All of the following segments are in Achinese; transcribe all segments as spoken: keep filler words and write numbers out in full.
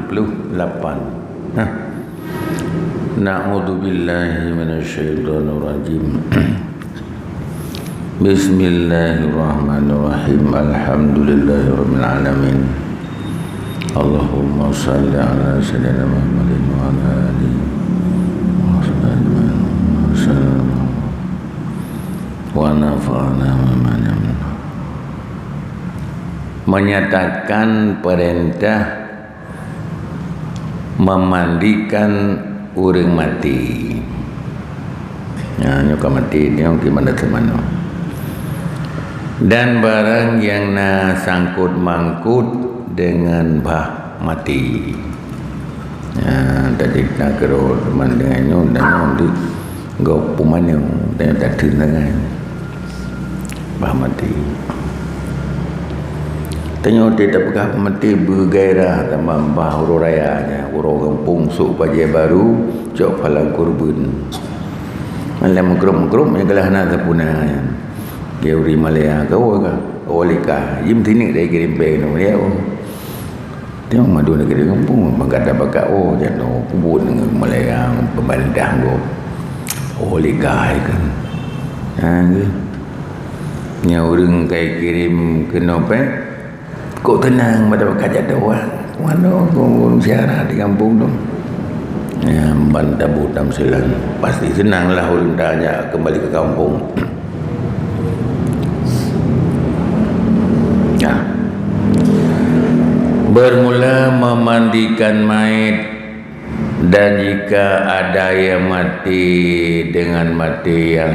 puluh lapan. Nah. Na'udzubillahi minasyaitonirrajim. Bismillahirrahmanirrahim. Alhamdulillahirabbil alamin. Allahumma shalli ala sayyidina Muhammadin wa ala alihi wa sahbihi ajma'in. Wa sallam. Wa nafa'ana bima. Menyatakan perintah memandikan ureuëng maté. Nah, nyoe ka maté, nyoe gimana teumanoe. Dan barang yang na sangkut mangkut dengan bah maté. Nah, tadi na keudroe teuma dengan nyoe, dan nyoe di gob pumanö, dan nyoe tateun dengan bah maté. Tanyoe teuh tapeugah bah maté beugairah teuma bah uroe raya nyan, uroe gampông sôk bajée barô, cok palang keureubeuen. Malam meugrôp-meugrôp nyang geulah na sapeue na nyan. Geuri malea ka woe ka, woe lé ka, jim tineuk dari geurimpée nyoe, ya, oh. Teuh madu negeri gampông, meugadang bak oh, janoe kubuet ngon malea, peubandah gob. Oh, lé ka hai kan. Ha, geuh. Nyan ureuëng kai kirém keunoe péng, kok teunang pada bakat jadoe, ah. Manoe ureuëng siara di gampông tu. Ya, ban tabu tamsilan. Pasti seunang lah ureuëng tajak keumbali keu gampông. Nah. Bermula memandikan mayit. Dan jika ada yang mati dengan mati yang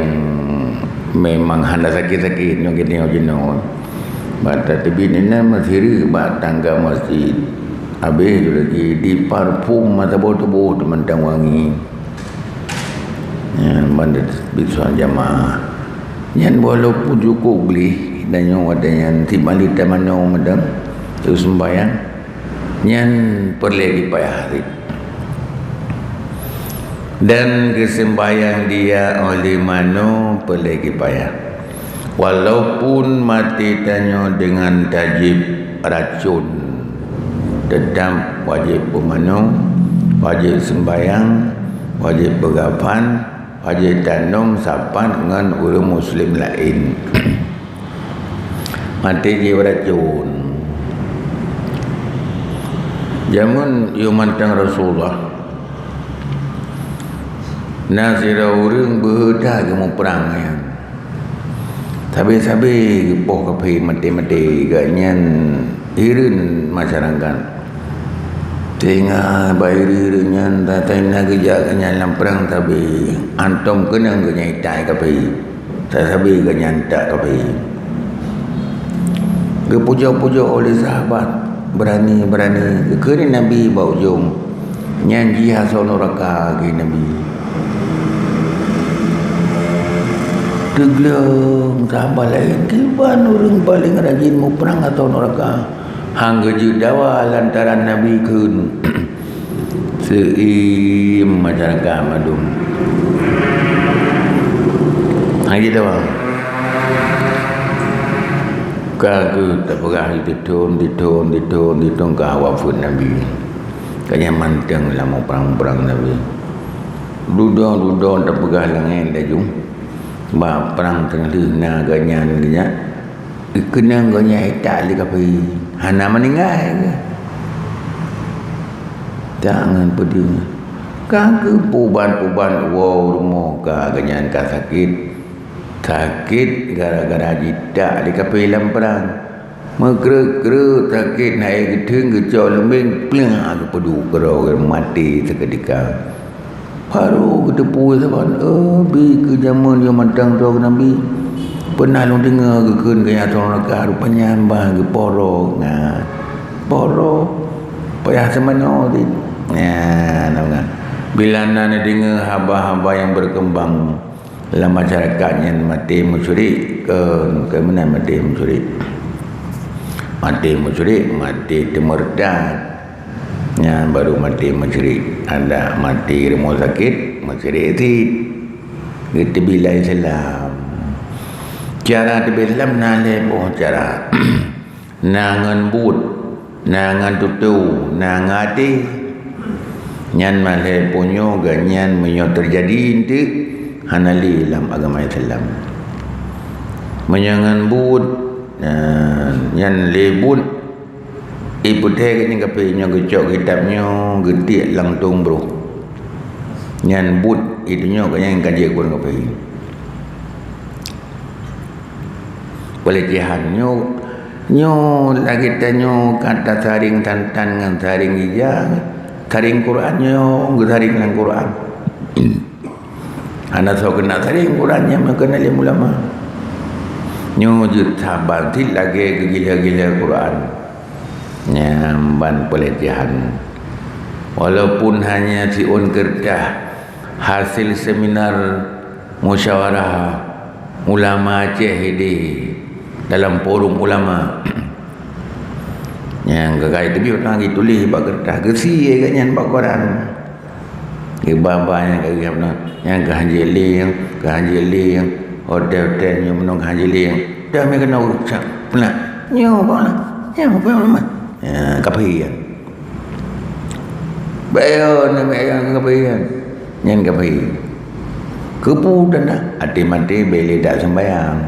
memang hana sakit-sakit, nyoe geutanyoe jinoe, bak tateubiet inan meusireuk bak tangga masjid. Habéh lagi diparfum mata boh tuboh teumantong wangi. Nyan ban tateubiet soal jamaah. Nyan walaupun cukup gleh, dan nyoe watée nyan tiba lé tamanoe meudang, terus sembahyang. Nyan peureulée kipayah cit. Dan geuseumbahyang dia oleh manoe peureulée kipayah. Walaupun maté tanyoe deungon tajieb racon, teutap wajéb peumanoe, wajéb seumbahyang, wajéb peugafan, wajéb tanom sapat ngon ureuëng muslim laén. Maté jieb racon. Jameun yôh mantong Rasulullah, na sidroe ureuëng beuhe that geumuprang nyan. Sabe-sabe geupoh kafé maté-maté, gobnyan hireuen masyarakat. Teuingat bak hireuen nyan, tatai na geujak gobnyan lam prang sabe, hantom keunong gobnyan itai kafé. Sabe-sabe gobnyan that kafé. Geupujoe-pujoe oleh sahabat, beurani-beurani geukheun Nabi bak ujong, nyan jih asoe nuraka geuh Nabi. Teugleng sahabat laén, kiban ureuëng paleng rajin muprang asoe nuraka. Han geujeuet dawa lantaran Nabi kheun. Seuiem masyarakat mandum. Han geujeuet dawa. Ka geuh tapeugah ditithon, tithon, tithon, tithon ka wafeuet Nabi. Ka nyan mantong lam prang-prang Nabi. Dudoe-dudoe tapeugah langét laju. Bak prang teungoh lheueh na gobnyan geujak. Keunong gobnyan itak lé kafé, hana meuninggai geuh. Tak ngon peudeueng. Ka geupuban-puban woe u rumoh ka gobnyan ka sakét. Sakét gara-gara jitak lé kafé lam prang. Meukreuet-kreuet sakét, na éh geutheun geucok leumbeng, pliang geupeuduek keudroe, maté seukeutika. Barô geuteupeue saban, "Eh, bi keu jameun yoh mantong droe Nabi, peunah lôn deungoe geukheun keu nyang droe ka rupanya bah geuporo ngat." Poro, payah teumanoe cit. Nyan, namanya. Bila na neudeungoe haba-haba nyang berkembang lam masyarakat nyan maté musyrik, keu, keu meunan maté musyrik. Maté musyrik, maté teumurtad. Nyan baru maté musyrik. Ada maté rumoh sakét, musyrik cit. Geuteubiet lam Islam. Cara teubiet Islam na lhée boh cara. Na ngon buet. Na ngon tutoe, na ngon até. Nyan malhée punyoe geuh nyan meunyoe teujadi eunteuk hana lé lam agama Islam. Meunyoe ngon buet, na, nyan lé buet, ipeutée geuh nyan kafé nyoe geucok kitab nyoe geutiek lam tông broh. Nyan buet itunyok geuh nyan ka jeuet keu ureuëng kafé. Pelecehan nyoe, nyoe lagée tanyoe ka tasaring tantan ngon saring ija, saring Quran nyoe geusaring lam Quran. Hana soe keuneuk saring Quran nyang meukeunong lé ulama. Nyoe jeuet saban cit lagée geugila-gila Quran. Nyan ban pelecehan. Walaupun hanya siôn keureudah hasil seminar musyawarah ulama Aceh di dalam forum ulama. Nyang keukai teubiet na geutuléh bak keureutah, geusie geuh nyan bak koran. Geuba-ba nyang ka geuh na, nyang ka hanjeuet lé, nyang ka hanjeuet lé, nyang hotel-hotel nyoe meunoe ka hanjeuet lé, nyang dah meukeunong rusak. Peuna, nyoe bak na, nyoe bak na. Ya, kafé nyan. Bayon, bayon kafé nyan. Nyan kafé. Keupeue tanda? Até maté bèk lé dak seumbayang.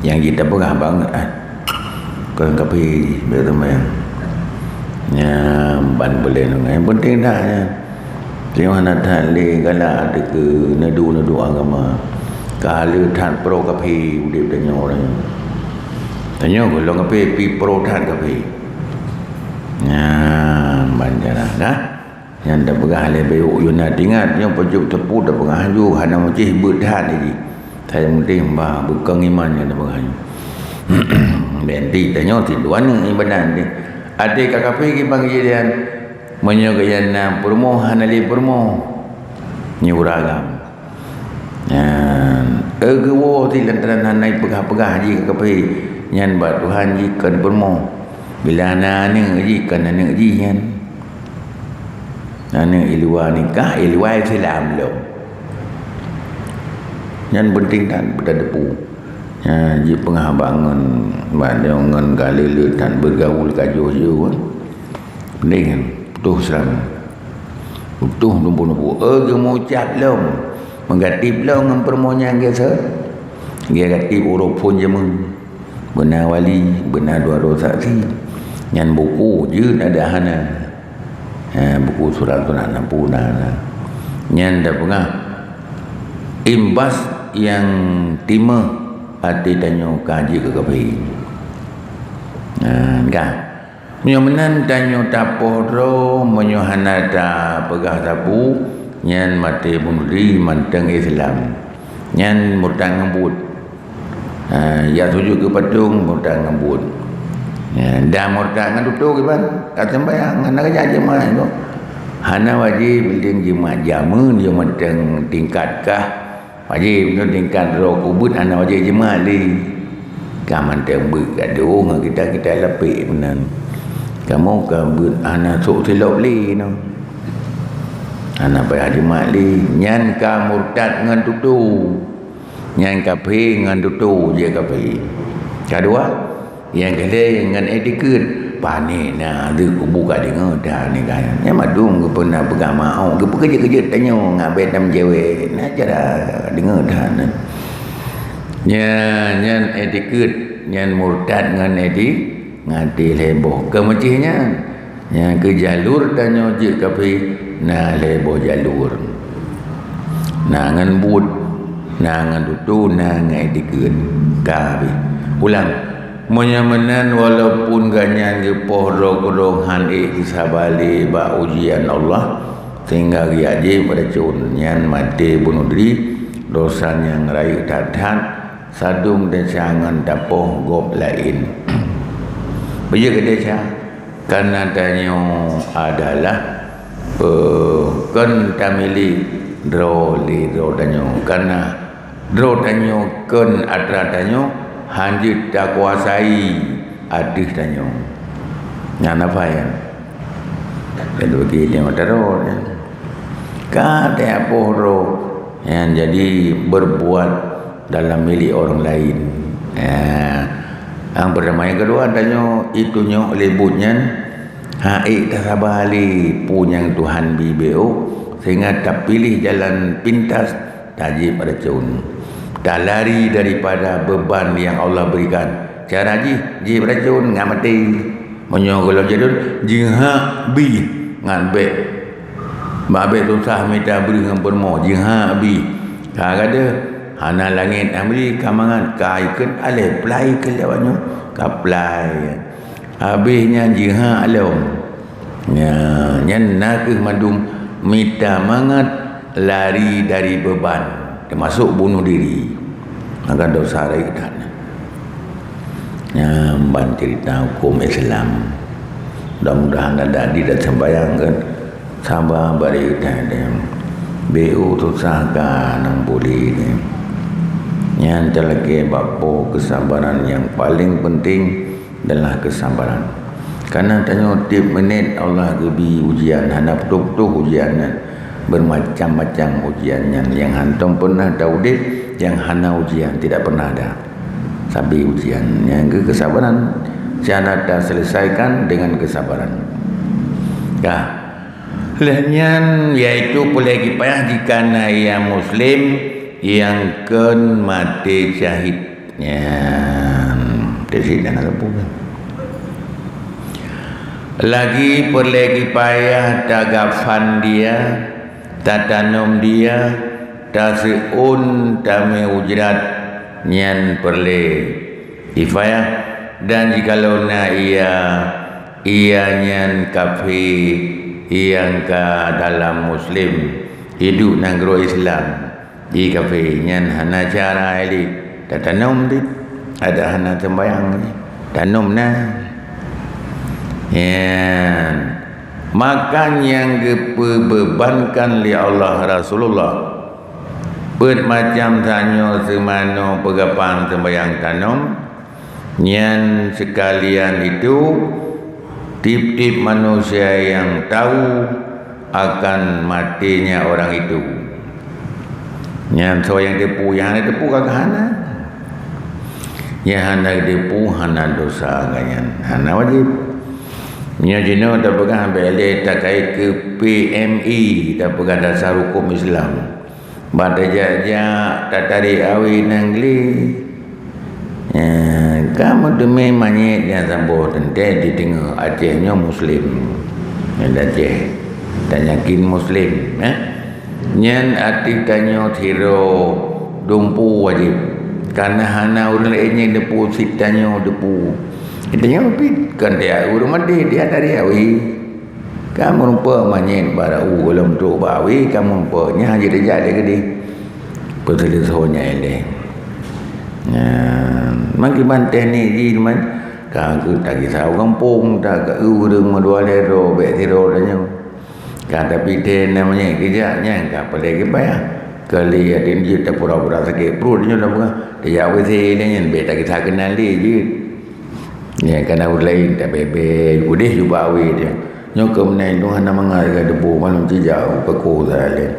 Nyang jih tapeugah banget, ah, kon kafé jih bèk seumbayang. Nyan ban boleh nunggai. Yang penting dak nyan. Terima na that lé galak ateueh keu neudu-neudu agama. Ka le that pro kafé udép tanyoe ureueng. Tanyoe gohlom kafé, pi pro that kafé. Nyan ban jalan dah. Nyan tapeugah lé bayuk Yunus, ingat nyoe peucok teupeu tapeugah laju, hana meucih beuet that lé jih. Saya meucih bah beukong iman nyan tapeugah laju. Berarti tanyoe sidua ni ibadat ni. Até ka kafé kiban kejadian. Meunyoe geuyan na peurumoh hana lé peurumoh. Nyoe ureueng agam. Nyan, eh, geuwoe sit lantaran hana peugah-peugah jih keu kafé. Nyan bak Tuhan jih kon peurumoh. Bila na aneuk jih kon aneuk jih nyan. Aneuk i luwa nikah, i luwa Islam lom. Nyan penting that beutateupeue. Nyan jipeugah bak ngon, bak nyoe ngon ka le-le that beugaul ka jôh-jôh. Penting kan? Putôh seurang. Putôh lumpu-lumpu. Eh, geumeucap lom. Meugatip lom ngon peurumoh nyan geuseut. Geugatip uroe phon jameun. Beuna wali, beuna dua droe saksi. Nyan buku jeuet ada hana. Ha, buku surat-surat na puna na. Nyan tapeugah imbas nyang timeuh até tanyoe ka jeuet keu kafé. Ha, kan? Meunyoe meunan tanyoe tapoh droe, meunyoe hana tapeugah sapeue, nyan maté bunoe diri mantong Islam. Nyan murtad ngon buet. Ha, jak sujud keu patong, murtad ngon buet. Ya, dan murtad ngon tutoe kiban, ka seumbayang, hana keujak jeumaat nyoe. Hana wajéb lé jeumaat jameun, jeumaat mantong tingkat kah. Wajéb nyoe tingkat droe keu buet hana wajéb jeumaat lé. Ka mantong beuet gadoh ngon kita, kita lapek meunan. Kamoe ka beuet hana sôk silop lé nyoe. Hana payah jeumaat lé. Nyan ka murtad ngon tutoe. Nyan kafé ngon tutoe jeuet kafé. Kadua, nyang keulhèe ngon itikeuet. Pané na deuh kubu ka deungoe that ni kan. Nyan mandum geupeuna peugah maoh, geupeukeujeut-keujeut tanyoe ngon bèk tam jewek. Na cara deungoe that nyan. Nyan, nyan itikeuet, nyan murtad ngon iti-, ngon até lhèe boh. Keu meucih nyan. Nyang keu jalur tanyoe jeuet kafé na lhèe boh jalur. Na ngon buet, na ngon tutoe, na ngon itikeuet. Ka habéh. Ulang, meunyoe meunan walaupun gobnyan geupoh droe keudroe hán ék geusaba lé bak ujian Allah, sehingga geujak jih meuracon, nyan maté bunoe diri, dosa nyang rayeuk that-that, sadum desya ngon tapoh gob laén. Peue jeuet keu desya? Kareuna tanyoe adalah, eh, kon tamilék droe lé droe tanyoe. Kareuna droe tanyoe kon atra tanyoe, hán jeuet takuasai ateueh tanyoe. Nyan apa nyan? Jadi bagi tanyoe taroe nyan. Ka tapoh droe nyan jadi berbuat dalam milék orang lain. Ya. Nyang peurtama. Nyang keudua, tanyoe itunyok lé buet nyan, han ék tasaba lé peue nyang Tuhan bi beuo, sehingga tapiléh jalan pintas tajieb racon. Talari daripada beuban nyang Allah berikan. Cara jih, jieb racon ngat maté. Meunyoe gohlom jadon, jihak bih ngat bék. Bak bék susah mita breuh ngon peurumoh, jihak bih. Ka gadeuh, hana langét Amerika mangat, ka ikheun alèh plai keu lewat nyoe, ka plai. Habéh nyan jihak lom. Nya, nyan na kheueh mandum mita mangat lari dari beuban, teumasok bunoh diri. Maka dosa rayeuk that nyan. Nyan ban cerita huköm Islam. Mudah-mudahan adak-adak di dan sembahyang kan. Saba bari teuh. Beu susah ka nyang puli nyan. Nyan talakée bak po keusabaran nyang paleng peunteng adalah keusabaran. Kareuna tanyoe tieb minét Allah geubi ujian, hana putôh-putôh ujian nyan. Bermacam-macam ujian nyan nyang hantom pernah taudeb, nyang hana ujian tidak pernah ada. Sabe ujian nyang geu keusabaran, cara taselesaikan dengan keusabaran. Ka. Lheueh nyan, yaitu peureulée kipayah jika na ia muslim nyang kheun maté syahid. Nyan, teusi dan ada pun. Lagi peureulée kipayah tagafan dia, tatanom dia, taseuôn tamé ujrat, nyan peureulée kipayah. Dan jikalau na ia, ia nyan kafé, nyang ka dalam muslim, hidup nanggroe Islam, di kafé, nyan hana cara lé tatanom deh, adak hana sembahyang, tanom na. Nyan, maka nyang geupeubebankan lé Allah Rasulullah, peuet macam tanyoe seumanoe peugapang sembahyang tanom, nyan seukalian itu tieb-tieb manusia nyang tahu akan maténya orang itu. Nyan soe nyang teupeu, nyang hana teupeu ka hana. Nyang hana teupeu hana dosa, ka nyan hana wajéb. Nyoe jinoe tapeugah bék lé takait keu P M I, tapeugah dasar huköm Islam. Bak tajak-jak tatarek awe nanggroe. Eh, ka meuteumé manyét nyang saboh teuntée di teungoh Aceh nyoe muslim. Nyan Aceh. Tanyakin muslim, eh? Nyan ateueh tanyoe sidroe dumpeue wajéb. Kareuna hana ureuëng laén nyang dumpeue sit tanyoe dumpeue. Tanyoe pih kon dia ureuëng maté, dia tarek awe. Ka meurumpok manyét barô gohlom trok bak awe, ka meurumpok nyan hana jijak lé keudeh. Peuteuleusoe nyan ilée. Nyan, meukiban teknik jih teuma ka keu tagisa u gampông, ta keu ureuëng meudua lhée droe, bék sidroe tanyoe. Ka tapi teuh na manyét geujak nyan ka paleng geupayah. Kali atin jeuet tapura-pura sakét pruet nyoe na peugah, tajak W C lé nyan bék tagisa keunan lé jeuet. Nyan kana ureuëng laén tabée-bée udeh jubak awe teuh. Nyoe keumeunai lôn hana mangat ka debu malam tijak u peuko saleh.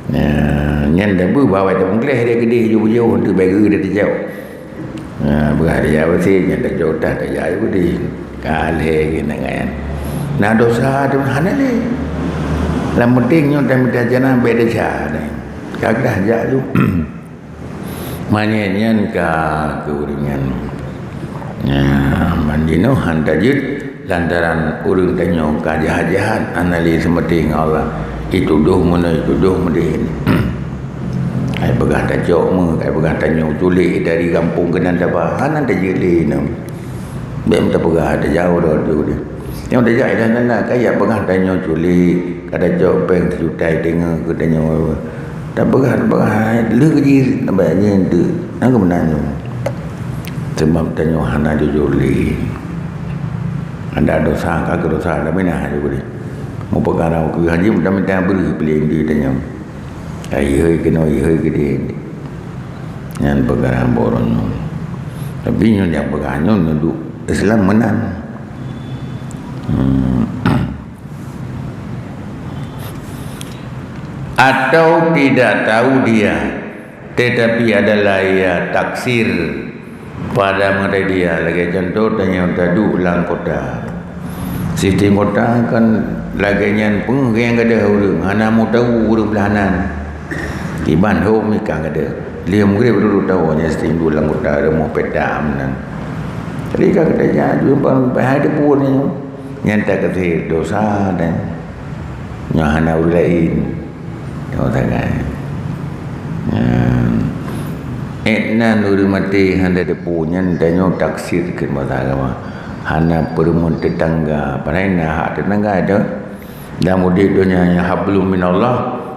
Nyan, nyan dah beu bawai tapeugleh dia keudeh ju bujôh untuk bagi dia tijak. Nah, beurah dia bersih nyan dah jauh dah tajak udeh. Ka lhée keunan nyan. Nah, dosa tu hana lé. Lam penting nyoe dah mita jana beda cara. Ka dah jak tu. Manyét nyan ka keu ureuëng nyan. Nyan, ban jinoe han tajeuet lantaran ureuëng tanyoe ka jahat-jahat, hana lé seumeudeh ngon Allah. Jitudoh meunoe, jitudoh meudeh. Hai peugah tacok meuh, hai peugah tanyoe culik dari gampông keunan taba, hana tajeuet lé nyoe. Bék meuta peugah, tajaoe droe teuh deh. Nyang tajak inan-inan ka jak peugah tanyoe culik, ka tacok péng sijuta teungoh keu tanyoe. Tapeugah, tapeugah, lheueh jih nabak nyan teuh. Nyang keu meunan nyoe. Sabab tanyoe hana jujur lé. Ada dosa, ka keu dosa, tapi na jujur lé. Meupeukara keu haji, meuta-meuta beureue piléh di tanyoe. Hai hôi keunoe, hôi keudeh. Nyan peugah boh droeneuh. Tapi nyoe nyang peugah nyoe neuduek Islam meunan. Hmm. Atau tidak tahu dia, tetapi adalah ia taksir Pada meureudia lagée contoh tanyoe taduek lam kota. Sistem kota kan lagée nyan peungeuh nyang gadôh ureuëng, hana meuteumé ureuëng blah nan. Kiban hom ikan gadôh. Lheueh meugrib dulu tahu nyan sistem duek lam kota rumoh peta meunan. Jadi ka kita jak jumpa bahai depan ni. Nyan takeusir dosa dan nyoe hana ureuëng laén. Nyoe sagai. Nyan. Ék nan ureuëng maté hana depu nyan tanyoe taksir keu masa agama. Hana peureumeun tetangga. Padahai na hak tetangga tu. Dalam udeb donya nyan hablum minallah,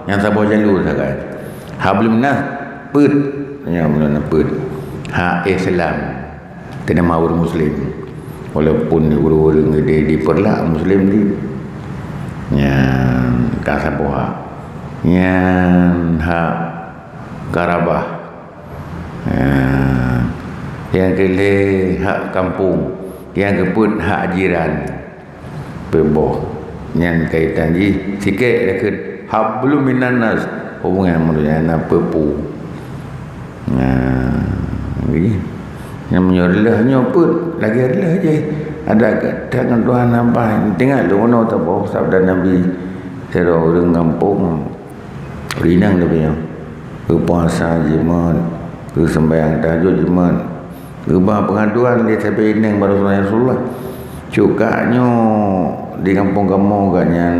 nyang saboh jalur sagai. Hablum minnas, peuet. Nyang bulan peuet. Hak Islam. Teunama ureuëng muslim. Walaupun ureuëng-ureuëng di, di Peureulak muslim di. Nyan ka saboh hak. Nyan hak karabah. Ha. Nyang keulhée hak kampung. Nyang keupeuet hak jiran. Peuboh. Nyan kaitan jih sikek dakeuet hablum minan nas, hubungan manusia na peupu. Nah, lagi. Nyang meunyoe reuloh nyoe peuet, lagée reuloh jih. Ada tangan Tuhan nampak, teuingat lôn unoe taboh sabda Nabi, sidroe ureuëng gampông, ureuëng inong tapi nyoe. Geupuasa jimat, geuseumbahyang tahajud jimat, geuba peungaduan lé sabe inong bak Rasulullah, "Ya Rasulullah, cukak nyoe di gampông kamoe gobnyan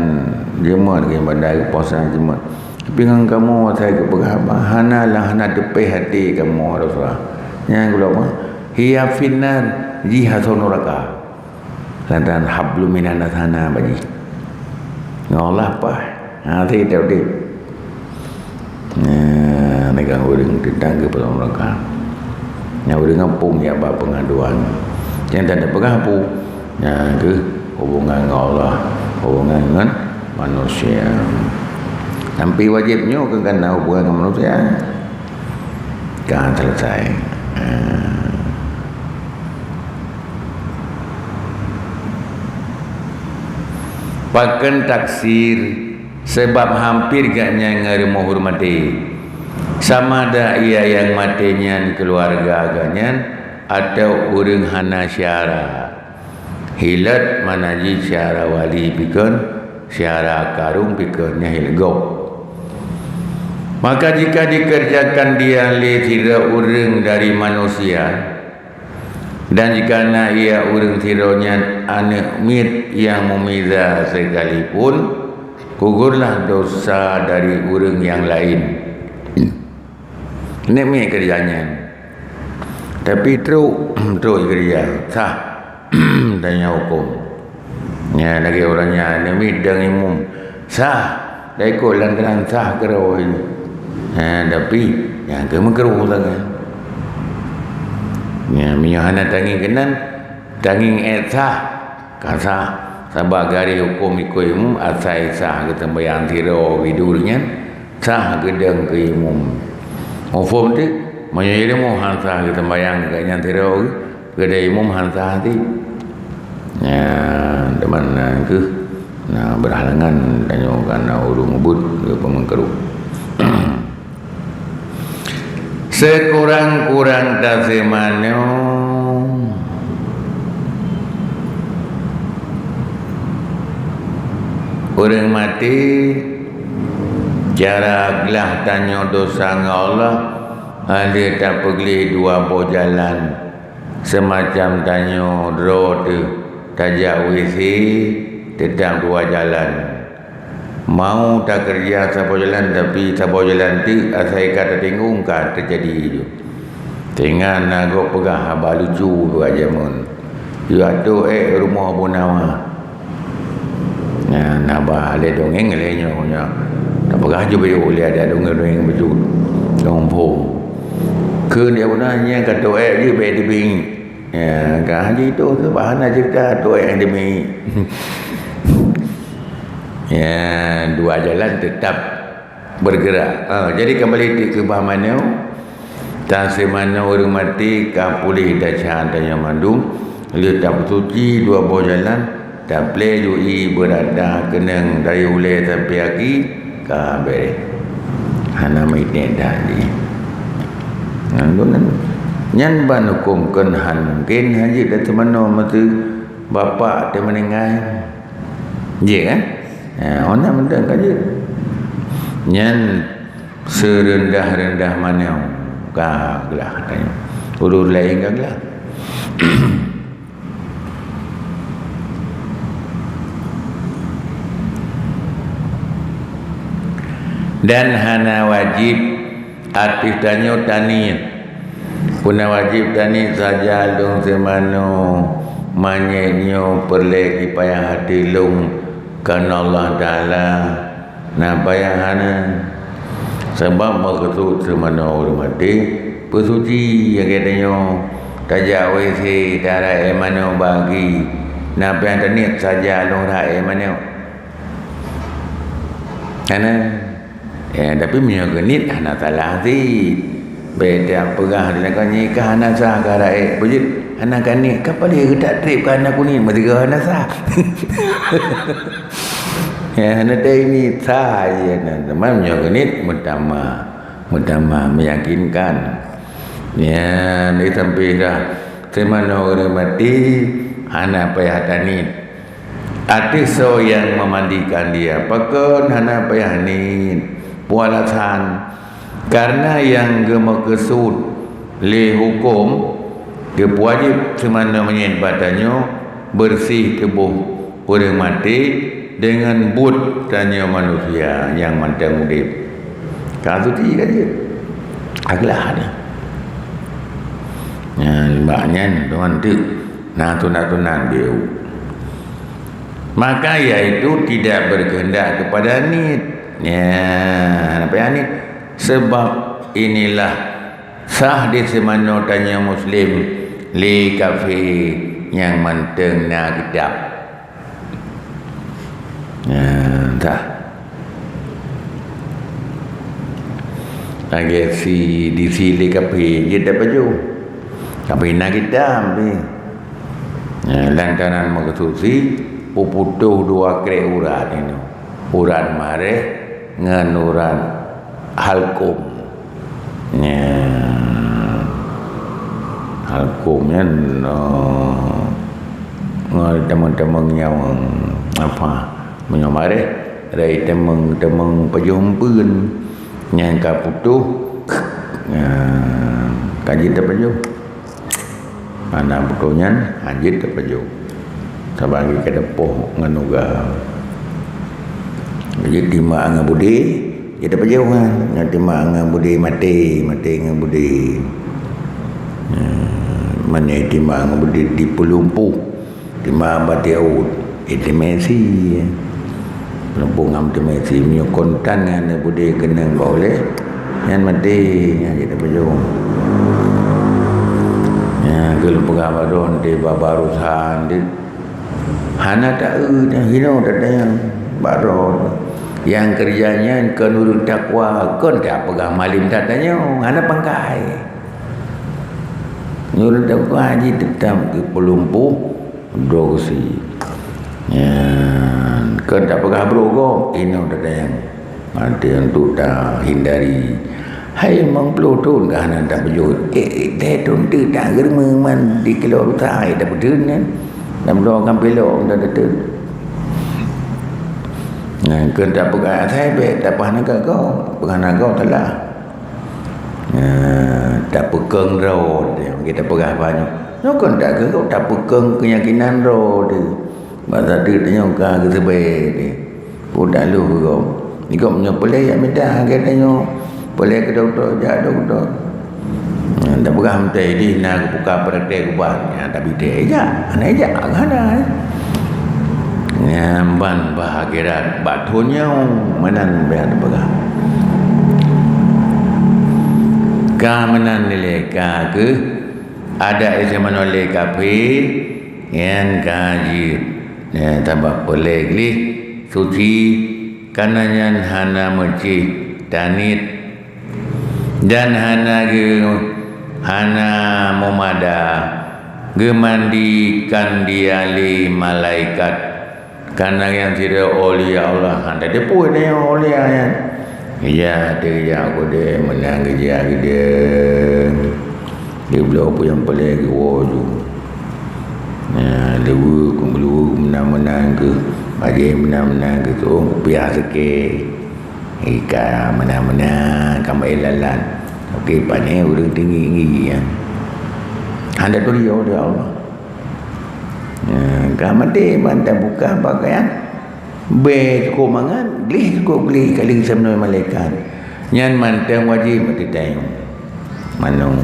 jimat lagée ibadat geupuasa jimat. Tapi ngon kamoe asai geupeugah haba hana lah hana teupéh até kamoe, ya Rasulullah." Nyan geulo mah, "Hiya finnar, jih asoe nuraka." Lantaran hablum minan nas hana bak jih. Ngon Allah paih. Ha, teuh udeb. Nah, neugah ureuëng teuntang keu peurangkat. Nyang ureuëng gampông jak bak peungaduan. Nyang tan tapeugah peue? Nyang keuh hubungan ngon Allah, hubungan ngon manusia. Sampai wajéb nyoe keu kana hubungan ngon manusia. Ka selesai. Ha. Pakon taksir, sabab hampir gobnyan ngon rumoh ureuëng maté. Sama ada ia nyang maté nyan keuluwarga gobnyan, atawa ureuëng hana syara. Hilat makna jih syara wali pikon, syara karung pikon nyan hilat gob. Maka jika dikerjakan dia lé sidroe ureuëng dari manusia, dan jika na ia ureuëng sidroe nyan aneuëk miet nyang meumiza sekalipun, gugurlah dosa dari ureuëng nyang laén. Aneuëk miet keureuja nyan. Tapi trok, trok keureuja, sah, tanya huköm. Nyan lagée ureuëng nyan aneuëk miet dan imum, sah, dan ikot lantaran sah keudroe nyan. Ha, tapi nyang keu meukruh sangat. Nyan meunyoe hana tangieng keunan, tangieng ék sah, ka sah. Sabab garéh huköm ikot imum asai sah geuteumbayang sidroe geuh nyan, sah geudong keu imum. Muphom teuh, meunyoe ilmu han sah geuteumbayang gobnyan sidroe geuh, geudong imum han sah teuh. Nyan, teuma na keuh na beurhalangan tanyoe kana ureuëng ubit keu peumeukruh. Sikurang-kurang taseumanoe ureuëng maté, cara glah tanyoe dosa ngon Allah, hana tapeugleh dua boh jalan. Seumacam tanyoe droe teuh tajak WC, teutap dua jalan. Mau takeureuja saboh jalan, tapi saboh jalan teuk asai ka tatinggong ka teujadi ju. Teuingat na gob peugah haba lucu dua jameun. Yue atô ék rumoh Abu Nawa. Nyan haba lé dongeng lé nyoe nyoe. Tapeugah ju bayeue lé adat dongeng-dongeng bacut. Dongeng phon. Kheun di Abu Nawa nyang ka atô ék jih bék teubiet. Ya, ka haji tu sebab hana cerita tu yang demi. Ya, dua jalan tetap bergerak. Ha, jadi kembali ti ke bah manoe, taseumanoe ureuëng maté ka puléh dasya tanyoe mandum, lheueh tapeusuci dua boh jalan, taplé ju ié beurata keunong dari ulée sampai aki, ka bék. Hana meuiték that jih. Ngon tu nan. Nyan ban huköm kön han mungken han jeuet ateueh manoe meuseu bapak teuh meuninggai. Jeuet kan? Ha, ona mantong ka jeuet. Nyan seureundah-reundah manoe ka glah tanyoe. Ureuëng laén ka glah. Dan hana wajéb ateueh tanyoe taniet. Peue na wajéb taniet saja lôn seumanoe manyét nyoe peureulée jipayah até lôn keu Allah Taala. Na payah hana. Sabab meukeusut seumanoe ureuëng maté peusuci lagée tanyoe tajak W C tara éh manoe bagi. Na payah taniet saja lôn rhah éh manoe. Hana. Ya, tapi meunyoe geuniet hana salah cit. Bék tapeugah lé ka nyoe ka hana sah ka raék. Beujeuet hana ka niet ka paléh geutak treb ka hana kuniet meusigoe hana sah. Ya, hana teuingat sah je na. Teuma meunyoe geuniet meutamah, meutamah meyakinkan. Ya, ni sampai dah. Seumanoe ureuëng maté hana payah taniet. Ateueh soe nyang memandikan dia, pakon hana payah niet? Peue alasan? Karena nyang geumeukeusut lé huköm geupeuwajéb seumanoe manyét bak tanyoe beureuséh tuboh ureuëng maté deungon buet tanyoe manusia nyang mantong udeb. Ka suci ka jeuet. Aglah ni. Nyan bak nyan tuan teuk na sunat-sunat bieu. Maka yaitu tidak berkehendak kepada niet. Ya, hana payah niet. Sebab inilah sah di seumanoe tanyoe muslim lé kafé nyang mantong na kitab. Ya, sah. Lagée si di si lé kafé jeuet tapajoh. Tapi na kitab pih. Ya, lantaran meukeusut si peuputoh dua krek urat inoe. Urat maréh ngon urat halkom. Ya. Halkom nyan, oh, ngon teumeng-teumeng nyang apa? Meunyoe maréh, rai teumeng-teumeng pajoh umpeuen nyang ka putoh, ya, ka jeuet tapajoh. Hana beutôi nyan, hana jeuet tapajoh. Saban lagée ka tapoh ngon uga. Jeuet timak ngon beudé, jeuet tapajoh nyan. Ngon timak ngon beudé maté, maté ngon beudé. Hmm, manyét timak ngon beudé dipeulumpoh. Timak bak tiek uet, eh, teumé sie. Peulumpoh ngon teumé sie, meunyoe kontan ngon aneuk beudé keunong bak ulée, nyan maté, nyan jeuet tapajoh. Nyan keuh lôn peugah bak droeneuh, bak baroesa deuh. Hana taeu, hinoe tatanyong bak droe. Nyang keureuja nyan kon ureuëng takwa, kon tapeugah malem that tanyoe, hana pangkai. Ureuëng takwa jih teutab geupeulumpoh, droe geusie. Nyan, kon tapeugah brok gob, inoe tatanyong. Arti untuk tahindari. Hai, limong ploh thon ka hana tapajoh. Eh, eh, thon teuk tageureumeung man di keulok ruta, eh, tapeutheun nyan. Lam doa kan pelok, dah teuteuet. Nah, kon tapeugah asai bék, tapeuhana gob, peuhana gob salah. Nah, tapeukong droe, kita peugah banyak. Nyoe kon takeurok, tapeukong keuyakinan droe. Bak sateuk tanyoe ka geuseubée teuh. Peue taklôh keu gob. Gob nyoe peulée jak mita lagée tanyoe. Peulée keu dokto, jak dokto. Nyan tapeugah meutai dih na geubuka praktek ubat. Nyan tapi teu jak. Hana jak, hana. Nyan ban bak akhirat, bak thon nyoe meunan bèk tapeugah. Ka meunan dilée ka keuh adak iseumanoe lé kafé, nyan ka jeuet. Nyan sabab peureulée gleh suci, kana nyan hana meucéh taniet dan hana geu-, hana meumada geumandikan dia lé malaikat. Kana nyang sidroe aulia Allah, hana teupeue nyoe aulia nyan. Geujak, geujak keudeh, meunan geujak keudeh. Di bloe peue nyang paleng geuwoe ju. Nah, leubeh keu, leubeh meunan-meunan keu, bajée meunan-meunan keu, tueng kupiah seukée. Ika meunan-meunan ka meu'en lalat. Oke, pane ureuëng tinggi-tinggi nyan. Hana turi, ya Allah. Nah, ka maté ban tabuka pakaian. Bée cukôp mangat, gleh cukôp gleh, ka lheueh sampoe malaikat. Nyan mantong wajéb ateueh tanyoe. Manoe.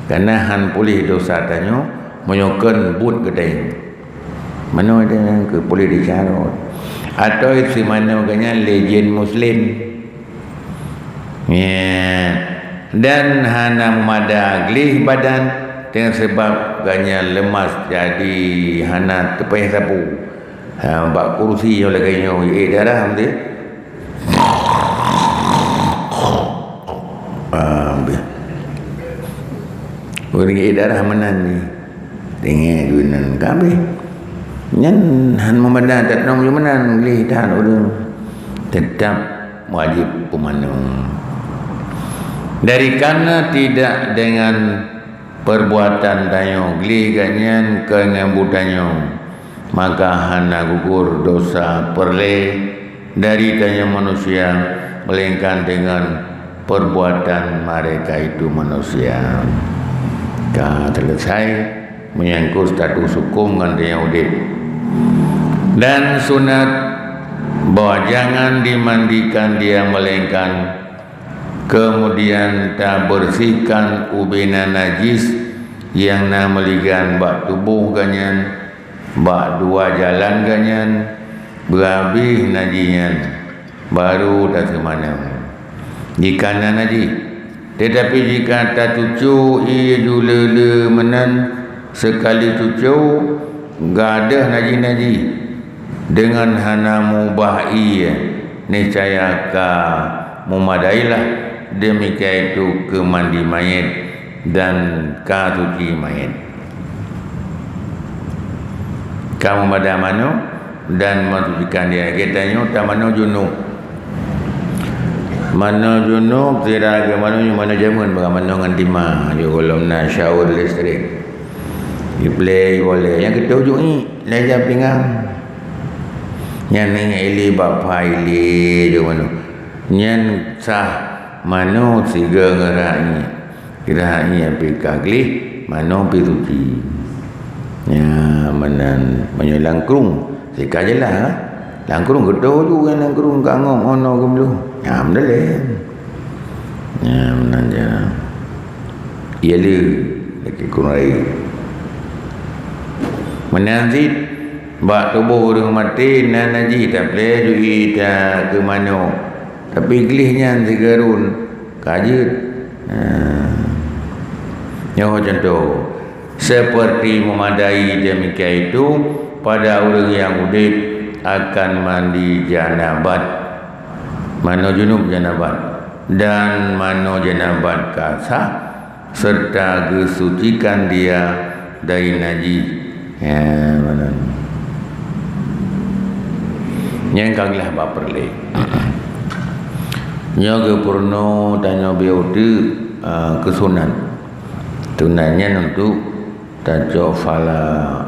Kareuna han puléh dosa tanyoe, meunyoe kon buet geutanyoe. Manoe tanyoe keu puléh desya rot. Atau si manoe geuh nyan lé jén muslim. Ya. Dan hana meumada gleh badan, teuma sabab geuh nyan leumas jadi hana teupayah sapeue. Ha, bak kursi nyoe lagée nyoe, eh, darah meusti. Ah, beh. Ureuëng eh, darah meunan ni. Tinggai geunan ka habéh. Nyan han meumada that nong meunan gleh that ureuëng. Tetap wajéb peumanoe. Dari kareuna tidak dengan perbuatan tanyoe gleh geuh nyan keu ngon buet tanyoe, maka hana gugur dosa peureulée dari tanyoe manusia, melainkan dengan perbuatan mereka itu manusia. Ka selesai menyangkut status hukum ngon tanyoe udeb. Dan sunat bahwa jangan dimandikan dia, melainkan kemudian tabersihkan ubena najis nyang na meuligan bak tuboh geuh nyan, bak dua jalan geuh nyan, beuhabéh najih nyan, baru taseumanoe. Jika na najih, teutapi jika tatucok ié ju le-le meunan seukali tucok, gadôh najih-najih, deungon hana meubah ié, niscaya ka meumadailah demikian itu keu mandi manyét dan ka suci manyét. Ka meumada manoe dan mensucikan dia. Geutanyoe tamanoe junub. Manoe junub, sira geuh manoe, manoe jameun, bak manoe ngon tima, yôh gohlom na shower listrik. Jiplé, jibolée. Nyang keutôh ju ié, lhée jam pingan. Nyan ninggai ilée bak pha ilée ju manoe. Nyan sah manoe sigoe ngon rak ié. Kira ié pih ka gleh, manoe pih suci. Nya, meunan, meunyoe langkrueng, sika jeulaih, ha? Langkrueng keutôh ju ngon langkrueng ka ngom ono geubloe. Nya, meudalem. Nya, meunan ja. Ié le, lakée keurai. Meunan cit, bak tuboh ureuëng maté na najih, taplé ju ié takeu manoe. Tapi gleh nyan sigeurun ka jeuet. Ha. Nyoe contoh, seperti memadai demikian itu pada ureuëng nyang udeb akan mandi janabat, manoe junub janabat, dan manoe janabat ka sah, serta geusucikan dia dari najih. Ya, meunan. Nyang ka glah bak peureulée. Nyoe geupeurunoe tanyoe beu teuk, eh, keu sunat. Sunat nyan untuk tacok phala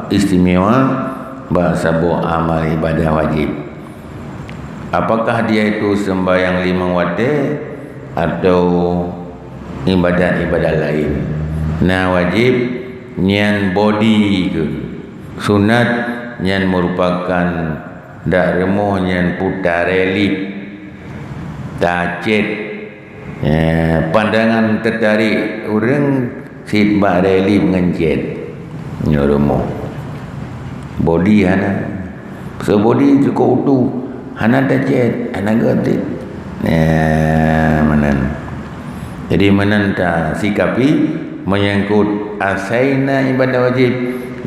istimewa bak saboh amal ibadah wajéb. Apakah dia itu sembahyang limong watée atau ibadat-ibadat laén? Na wajéb nyan bodi keu sunat nyan merupakan dak rumoh nyan puta relief tacet. Eh, pandangan teutarek ureuëng cit bak relief ngon cét. Nyoe rumoh. Bodi hana. So bodi cukôp utuh, hana tacét, hana geutit. Eh, meunan. Jadi meunan tasikapi menyangkut asai na ibadah wajéb,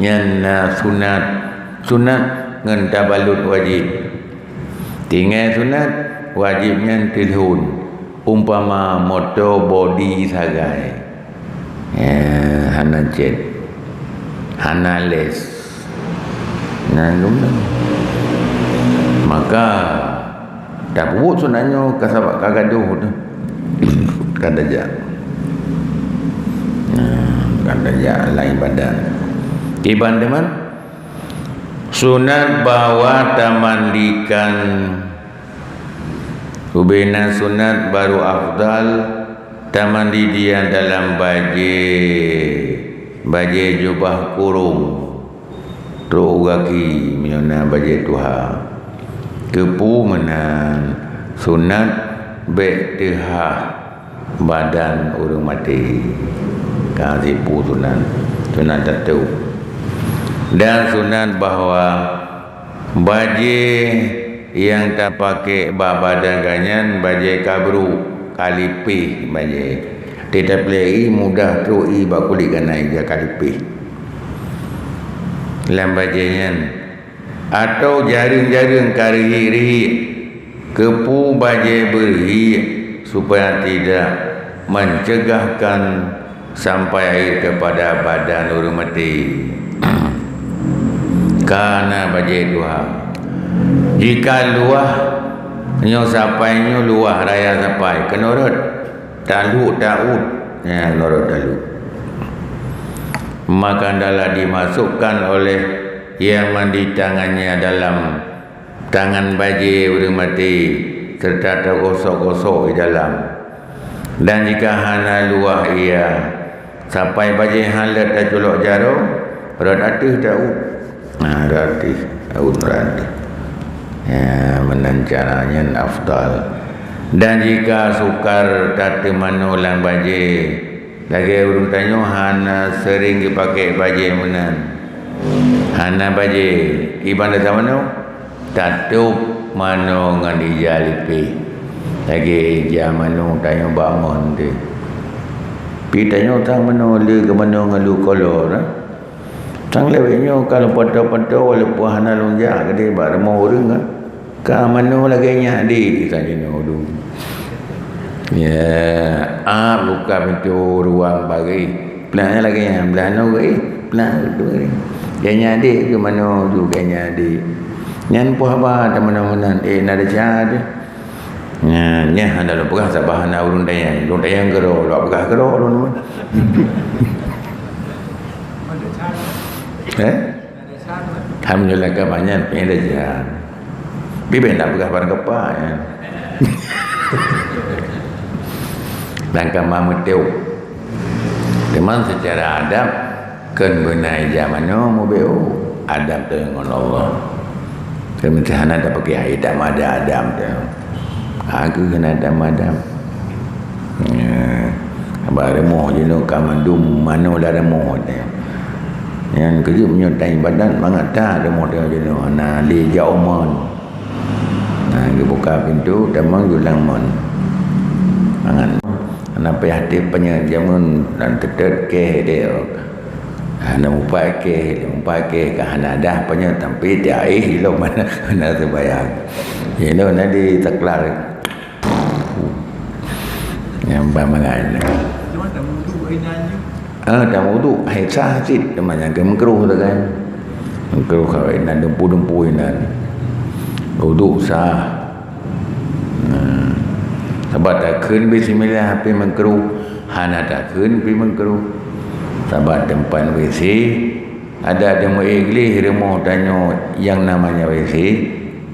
nyan na sunat. Sunat ngon tabalut wajéb. Tinggai sunat, wajéb nyan teulhon. Umpama moto bodi sagai, eh, hana cét, hana les. Nah, kemudian, maka tapeubuet sunat nyoe ka sabab ka gadôh tu. Ka tajak. Nah, Ya, lain badan. Kiban teman, sunat bahwa tamandikan, ubena sunat baru afdal tamandi dia dalam bajée, bajée jubah kurung, trok u gaki meunyoe na bajée tuha. Keupeue meunan, sunat bék teuhah badan ureuëng maté. Ka sipu sunat, sunat tateuh. Dan sunat bahwa bajée nyang tapaké bak badan geuh nyan bajée kabrok, kalipéh bajée. Teutabli mudah trok ie bak kulét geuh nyan ija kalipéh lam bajée nyan. Atau jareueng-jareueng ka rihék-rihék, keupeue bajée beureuhék supaya tidak mencegahkan sampai air kepada badan ureuëng maté. Ka na bajée tuha. Jika luwah nyoe sapai nyoe luwah raya sapai, keunoe rot, taluk taut, ya, keunoe rot taluk. Maka hendaklah dimasukkan oleh yang mandi tangannya dalam tangan bajée ureuëng maté, serta tagosok-gosok di dalam. Dan jika hana luwah ia, sapai bajée hana taculok jaroe, rot ateueh taut. Nah, rot ateueh, taut rot ateueh. Ya, meunan cara nyan afdal. Dan jika sukar tateumanoe lam bajée, lagée ureuëng tanyoe hana sering geupaké bajée meunan. Hana bajée, kiban tateumanoe, tatôb manoe ngon ija lipéh. Lagée ija manoe tanyoe bak mon teuh. Pi tanyoe sang manoe le geumanoe ngon lu kolor, na. Sang lewat nyoe ka lôn pantoe-pantoe walaupun hana lôn jak keudeh bak rumoh ureuëng, ka. Ka manoe lagée nyak dek, ka jinoe dum. Ya, ah, buka pintoe ruang bagoe. Plah lagée nyan, blah noe geuh, plah tu geuh. Geuh nyan dek keu manoe tu, geuh nyan dek. Nyan peue haba teumanoe meunan, eh, na desya teuh. Nyan, nyan hana lôn peugah sabab hana ureuëng dayang. Ureuëng dayang keudroe, lôn peugah keudroe lôn. Eh? Alhamdulillah, ka banyak pih desya. Tapi bèk na peugah barang keupak, ya. Dan ka ma meuteuh. Teuma seucara adab, kheun beuna ija manoe mubeuet adab teuh ngon Allah. Kheun meusti hana tapaké aé, tak mada adab teuh. Aku kheun adab-adab. Ya. Bak rumoh jinoe ka mandum manoe lam rumoh teuh. Nyan keujeuet meunyoe ta ibadat mangat that rumoh teuh jinoe hana lé jak u mon. Nah, geubuka pintoe, tamong julang mon. Mangat. Hana payah teupeue nyan jameun dan teutet keh deh. Hana mupat keh, mupat keh ka hana dah peue nyan, tapi tiap éh ilong mana, mana sembahyang. Ilong na di taklar. Nyang ban mangat. Ah, tamudu, hai sah cit, teuma nyang keu meukeureuh tu kan. Meukeureuh kawai nan dumpu-dumpu inan. Uduk sah. Nah, sabab takheun bismillah pih meukeureuh, hana takheun pih meukeureuh. Sabab teumpat W C, ada deungon Iblih rumoh tanyoe nyang namanya W C,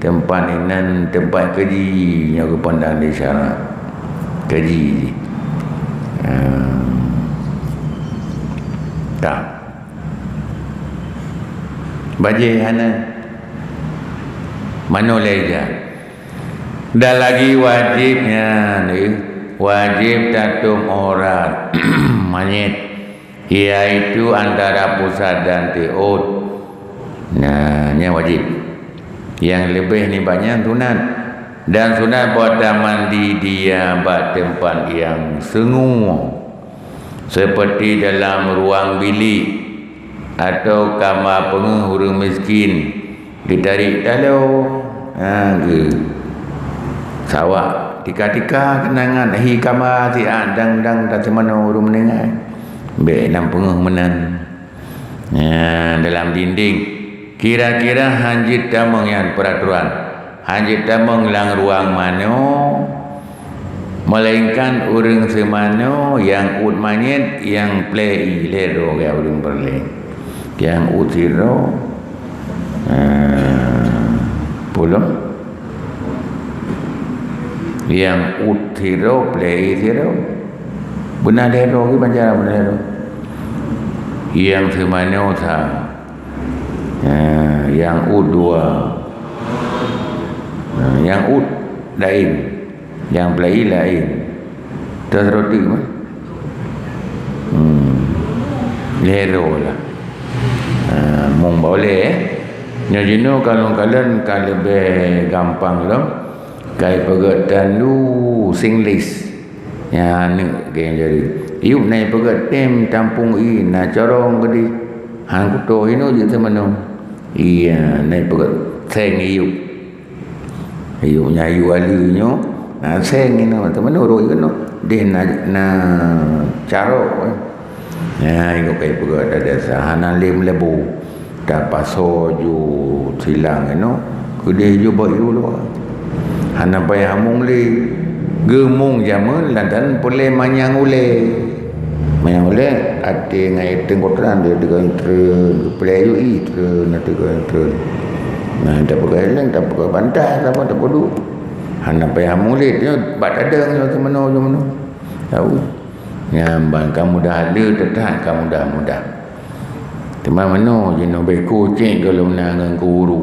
teumpat inan teumpat keji nyoe geupandang di syarak. Keji. Hmm. Ka. Bajée hana. Manoe lé ija. Dan lagi wajéb nyan, eh, wajéb tatôm aurat manyét, yaitu antara pusat dan teuôt. Nah, nyan wajéb. Nyang leubeh nibak nyan sunat. Dan sunat bak tamandi dia bak teumpat nyang seungue, seperti dalam ruang bilik atau kama peungeuh ureuëng miskin. Geutarék taloe, ha, geu. Sawak tika-tika keunangan hi kama siat dang-dang tateumanoe ureuëng meuninggai. Bék lam peungeuh meunan. Nyan dalam dinding. Kira-kira hanjeuet tamong nyan peuraturan. Hanjeuet tamong lam ruang manoe, Melainkan ureuëng seumanoe nyang uet manyét nyang plé ié lhée droe geuh ureuëng peureulée. Nyang uet sidroe, eh, pulo. Nyang uet sidroe, plé ié sidroe. Beuna lhée droe geuh banca beuna lhée droe. Nyang seumanoe sa. Ha, nyang uet dua. Ha, nyang uet laén. Nyang plé ié laén. Teuh roti mah. Hmm. Lhée droe lah. Ha, mong boleh, eh. Nyoe jinoe kalon-kalon ka leubeh gampang lom. Kai peugét tan lu singlis. Nyan aneuk geng jari. Yub nai peugét tem tampung ié na corong keudeh. Han kuto inoe jeuet teumanoe. Iya, nai peugét seng yub. Yub nyan yub aleue nyoe. Na seng inoe teumanoe rot keunoe. Deh na, na carok. Nyan ingat kai peugét ada sa hana lé meuleubu. Tapasoe ju silang inoe, keudeh ju bak yue luwa. Hana payah mong lé. Geumong jameun lantaran peureulée manyang ulée. Manyang ulée, até ngon até kotoran dia teuga treun, geuplée ju ié treun, teuga treun. Nah, tapeugah ileng, tapeugah bantah, tapeugah tapeuduek. Hana payah mong lé, nyoe bak tadeng nyoe teumanoe, teumanoe. Tahu? Nyan ban ka mudah le, teutap ka mudah-mudah. Teuma manoe jinoe beko cék gohlom na ngon kuhuru.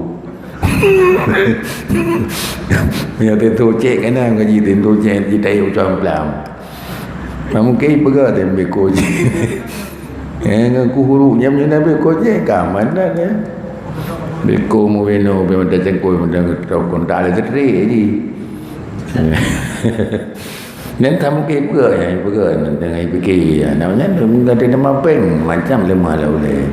Meunyoe teuntô cék kana ngaji teuntô cék jitayue ucom plam. Mungken peugah tem beko cék. Eh, ngon kuhuru nyam nyoe na beko cék ka mana ya. Beko mubeno pe mata cengkoi mata kontak elektrik ji. Nyan ka mungken peugah, ya, peugah, dengan pikir, ya. Namanya, mungkin ada nama peng, macam lemah lah uleh.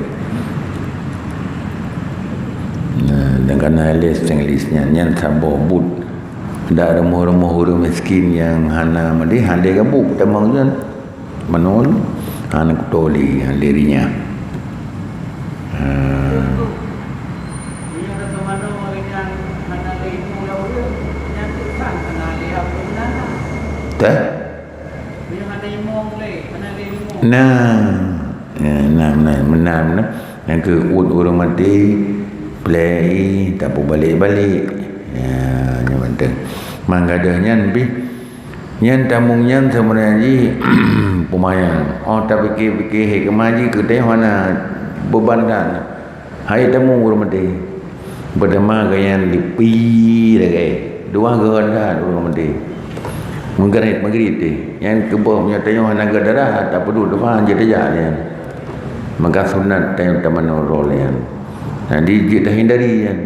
Nah, dan karena list, list nyan, nyan saboh but. Ada rumoh-rumoh ureuëng miskin nyang hana madi, hana gabuk, tamong nyan. Manul, hana kutoli, hana dirinya. Ha. Tah? Nah, ya, nah, nah, meunan, meunan, meunan. Nyang keu uet ureuëng maté, plei, tapeubalek-balek. Ya, nyan mantong. Manggadeuh nyan pih, nyan tamong nyan sebenarnya jih, peumanyang. Oh, tapikir-pikir hikmah jih keu teuh hana beuban that. Hai tamong ureuëng maté. Peutama gobnyan lipi lagée. Dua geuh that ureuëng maté. Meugaret, meugaret teh. Nyan keuboh meunyoe tanyoe hana geuh darah, tapeuduek depan jeuet tajak nyan. Maka sunat tanyoe tamanoe rol nyan. Jadi jeuet tahindari nyan.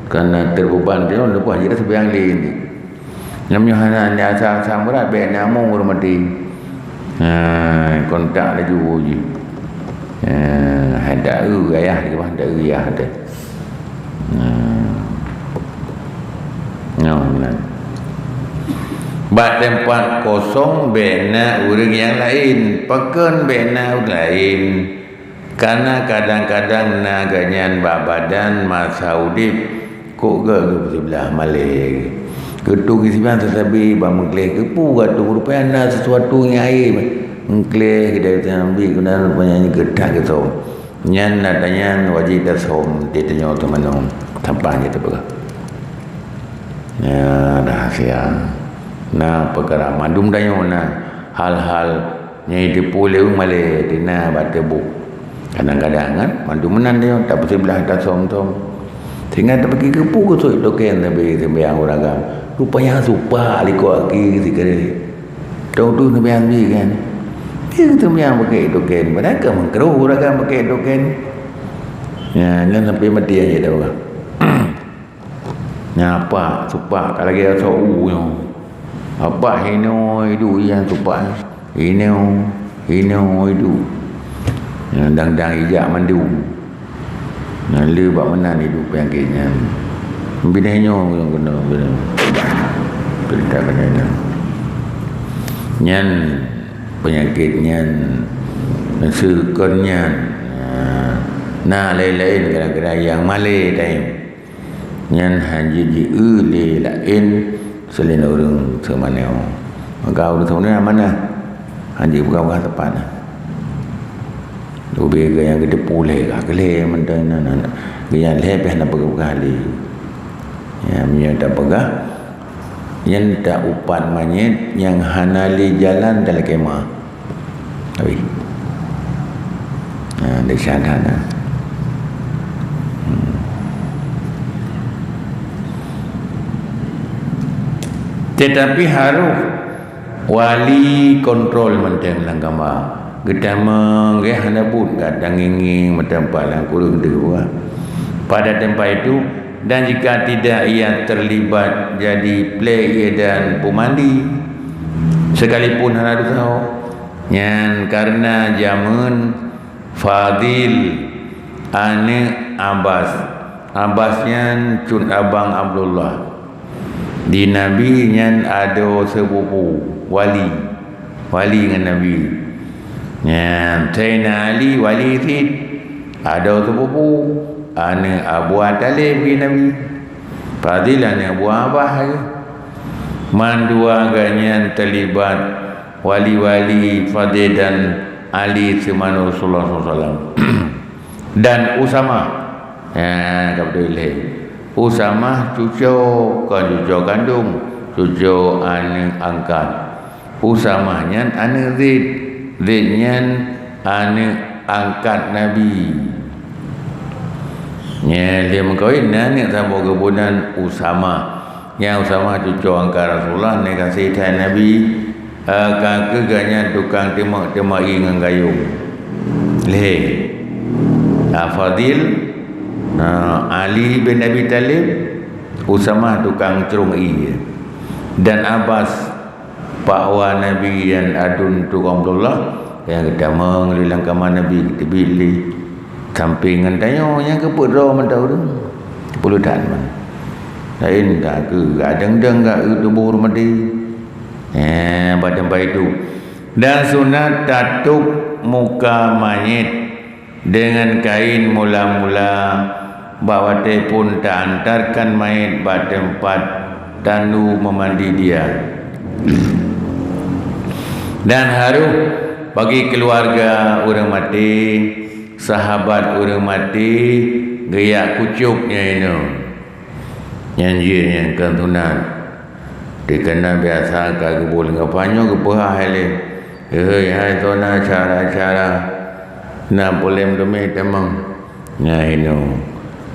Karena terbeuban tanyoe leupah jeuet seubiang lé nyan. Nyan meunyoe hana asa-asa meurat, bék na mong ureuëng maté. Ha, kontak laju jih. Ha, handak eu ayah di bawah, handak eu ayah teh. Ha. Nyoe meunan. Bak teumpat kosong bék na ureuëng nyang laén, pakon bék na ureuëng laén. Kana kadang-kadang na gobnyan bak badan masa udeb, kok geuh geupeusibeulaih malée. Geutung sibeulaih teusabe bak meugleh, geupeu geutung rupanya na sesuatu nyang akhé. Meugleh keudeh teunabi guna rupanya nyan geutak geusöm. Nyan na tanyan wajéb tasöm, di tanyoe teumanoe. Sampah jih teupeugah. Ya, rahasia. Na peukara mandum tanyoe na hal-hal Nyang jiteupeue lé ureuëng malée, di na bak teubôh. Kadang-kadang kan, mandum meunan nyoe, tapeusibeulaih tasöm-söm. Sehingga tapeuki keupeue keu sôk token sabe seumayang ureuëng agam. Rupanya supak likot aki sikaré. Tahu tu seumayang jih kan. Dia seumayang pakai token, padahai ka meukeureuh ureuëng agam pakai token. Ya, nyan sampai mati aja dah orang. Nyan apak, supak, ka lagée asoe u nyoe. Apak hinoe iduek nyan supak. Hinoe, hinoe iduek. Nyan dang-dang ijak mandum. Nyan le bak meunan iduek peunyakét nyan. Binèh nyoe nyang keunoe, binèh. Cerita keunoe nyan. Nyan peunyakét nyan, seukon nyan. Na, na laén-laén kadang-kadang nyang malée laén. Nyan hana jieu lé laén seulaén ureuëng seumanoe. Maka ureuëng saboh nyan amanah. Hanjeuet peugah-peugah tepat na. Leubeh geuh nyang geuteupeue lé, ka keu lé mantong na, na, na. Geuh nyang lhée pih hana peugah-peugah lé. Ya, meunyoe tapeugah, nyan ta upat manyét nyang hana lé jalan dalam kemah. Ui. Nah, di sana, nah. Hmm. Tetapi harus wali kontrol mantong lam kama. Geutamong geuh hana buet, gata ngieng-ngieng meuteumpat lam kureueng teuh. Pada tempat itu, dan jika tidak ia terlibat jadi plé ie dan peumandi, sekalipun hana dosa, nyan karena jameun Fadil, aneuëk Abbas. Abbas nyan cut abang Abdullah. Di Nabi nyan adoe seupupu, wali. Wali ngon Nabi. Nyan, Saidina Ali wali cit. Adoe seupupu, aneuëk Abu Thalib di Nabi. Fadil aneuëk Abu Abbas lagée. Mandua geuh nyan teulibat wali-wali Fadil dan Ali seumanoe Rasulullah sallallahu alaihi wasallam. Dan Usamah. Ha, ka beutôi lé. Usamah cucoe, kon cucoe kandong, cucoe aneuëk angkat. Usamah nyan aneuëk Zaid. Zaid nyan aneuëk angkat Nabi. Nyan lé meukawen na aneuëk saboh geubonan Usamah. Nyan Usamah cucoe angkat Rasulullah, nyan ka seuhai Nabi, eh, ka keuh geuh nyan tukang teumeuk-teumeuk ié ngon gayong. Lhée. Ah, Fadil, ah, Ali bin Abi Thalib, Usamah tukang crông ié. Dan Abbas, pakwa Nabi nyan aduen tukang Abdullah, nyang geutamong lé lam kama Nabi geuteubiet lé. Sampéng ngon tanyoe nyang keupeue droe mantong ureuëng. Peue that man. Laén ka keu gadeng-deng ka eu tuboh ureuëng maté. Eh, bak teumpat itu. Dan sunat tatôb muka manyét dengan kain mula-mula bak watée phon ta antarkan manyét bak teumpat tandu meumandi dia. Dan harôh bagi keuluwarga ureuëng maté, sahabat ureuëng maté, geuyak kucôb nyan inoe. Nyan jih nyang kon sunat. Dikeuna biasa ka geuboh leungap nyoe geupeuhah lé. Hei, hai soe na cara-cara na polém teumé tamong. Nyan inoe,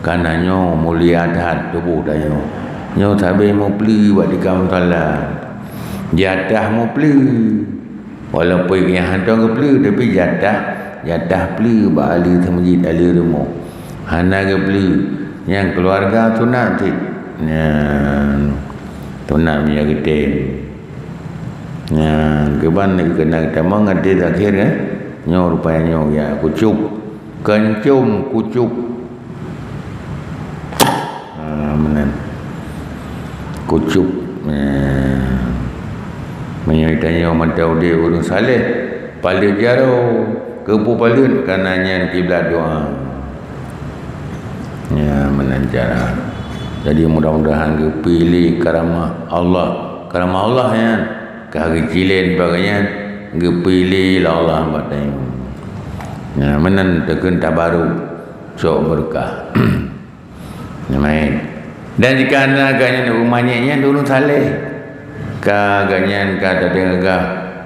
kana nyoe mulia that tuboh tanyoe. Nyoe sabe meupleu bak tika musala. Jatah meupleu. Walaupun nyang hantom geupleu, tapi jatah, jatah pleu bak ahli seumeujid, ahli rumoh. Hana geupleu. Nyang keuluwarga sunat cit. Nyan, sunat meunyoe geutem. Nyan, keuban keunan geutamong ngon até akhé, eh. Nyoe rupanya nyoe ya, kucôb. Keuncôm kucôb. Ha, meunan. Kucôb. Ha. Meunyoe tanyoe mantong udeb ureuëng saleh, paleuet jaroe, keupeue paleuet, kana nyan kiblat doa. Ya, meunan cara. Jadi, mudah-mudahan geupiléh karamah Allah. Karamah Allah nyan ka geucilén bak geuh nyan, geupiléh lé Allah bak tanyoe. Nah, meunan takheun tabaruk, sok beureukat. Nyan meunan. Dan jika na geuh nyan ureuëng manyét nyan ureuëng saleh, ka geuh nyan ka tadeungoe geuh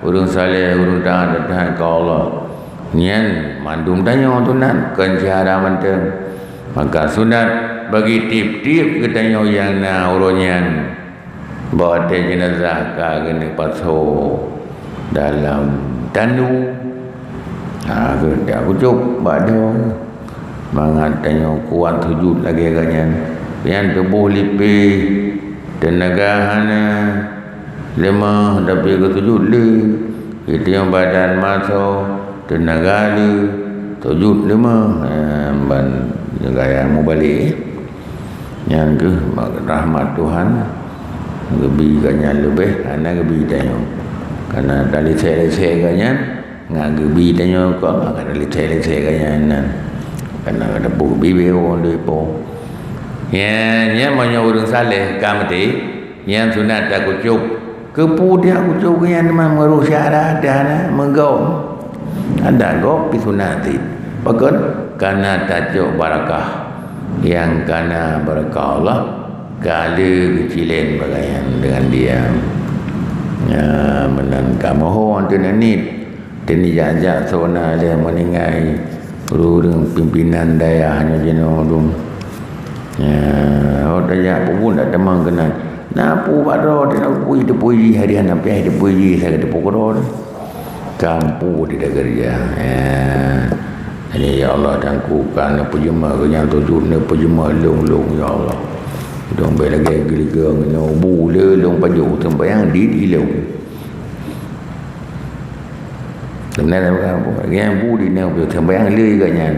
ureuëng saleh, ureuëng taat, taat keu Allah, nyan mandum tanyoe sunat, kon syedara mantong. Maka sunat bagi tieb-tieb geutanyoe nyang na uroe nyan. Bak watée jeunazah ka geuneuk pasoe dalam tandu, ha, geuh dak kucôb bak doe, mangat tanyoe kuat sujut lagée geuh nyan. Nyan tuboh lipéh, teunaga hana, leumah, tapi geusujut le. Geutanyoe badan masoe, teunaga le, sujut leumah, ha, ban gaya mubalek. Nyan keuh rahmat Tuhan, geubi geuh nyan leubeh hana geubi tanyoe. Kana talésée-lésée geuh nyan, ngat geubi tanyoe kon, kana talésée-lésée geuh nyan nan. Kana ka teupeue geubi beu lé po. Nyan, nyan meunyoe ureuëng saleh ka maté, nyan sunat takucôb. Keupeue tiak kucok nyan teuma meurôh syara dan meugob. Adak gob pih sunat cit. Pakon? Kana tacok barakah nyang kana barakah Allah, ka le geucilén bagayan deungon diam. Nya, meunan kamoe ho anteuk neuniet. Teunijak-jak sona lé meuninggai ureuëng pimpinan dayah nyoe jinoe dum. Ya, oh, tajak peubuet dak teumang keunan. Na peue bak droe teuh na pui teupui jih harian sampai teupui jih saya teupui keudroe. Kampu tidak kerja. Ya. Ini ya Allah dan ku kan peujeumak kenyang tujuh ni peujeumak long-long ya Allah. Dong bela gaya geliga nyoe bu le long pajoh sembayang di di long. Sebenarnya bukan apa. Yang bu di nang pih sembahyang le juga nyan.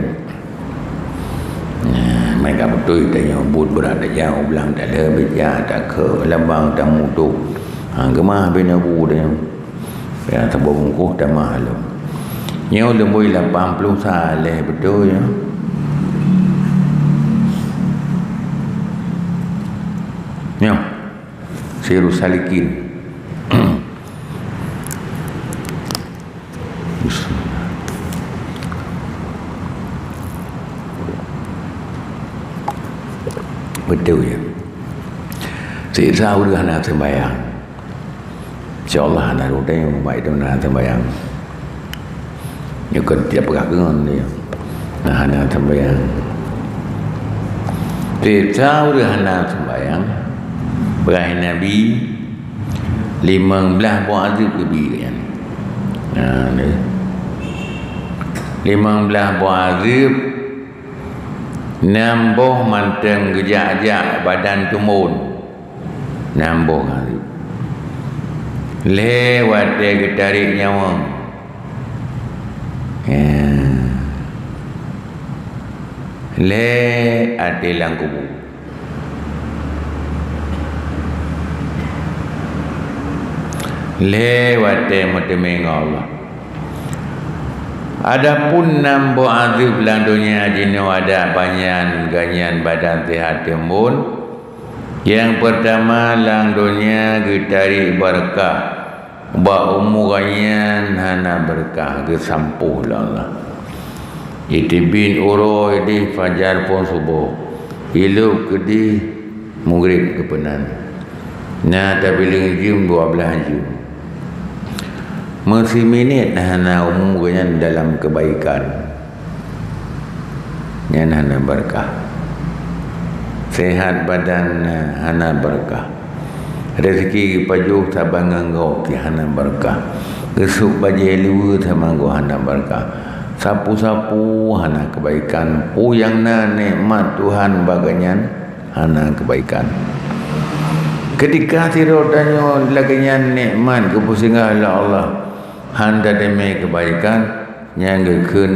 Nah, mereka betul tanya but berat aja ulang tak ada beja tak ke labang tak mutu. Ha, gemah bina bu dia. Ya, tabo bungkuh tamah lu. Nyo lembui lapan puluh saleh betul ya. Nyo. Sirus Salikin. Betul ya. Siksa ureuëng hana sembahyang. Insya Allah hana rudeng umat itu hana sembahyang. Nyoe kon tiep peugah keungon dia. Nah, hana sembahyang. Siksa ureuëng hana sembahyang. Peugah Nabi, limong blaih boh azeub geubri nyan. Nah, ni. Limong blaih boh azeub, nam boh mantong geujak-jak badan tumbon. Nam boh azeub. Lhée watée geutarék nyawöng. Ya. Lhée até lam kubu. Lhée watée meuteumé ngon Allah. Adapun nam boh azeub lam donya jinoe adak banyan ganyan badan seuhat teumbon, nyang peurtama lam donya geutarék beureukat, bak umu ganyan hana beureukat geusampôh lé Allah. Jiteubiet uroe ideh fajar phon suboh, ilop keudeh mugreb geupeunan. Na tabileueng jeuem dua blaih jeuem. Meusiminét hana umu ganyan dalam keubaikan. Nyan hana beureukat. Seuhat badan hana beureukat. Rezeki geupajoh saban ngon gob pih hana beureukat. Geusôk bajée luweue saban gob hana beureukat. Sapeue-sapeue hana keubaikan. Peue nyang na nikmat Tuhan bak geuhnyan hana keubaikan. Keutika sidroe tanyoe lagée nyan nikmat geupeusinggah lé Allah, hana tateumé keubaikan, nyan geukheun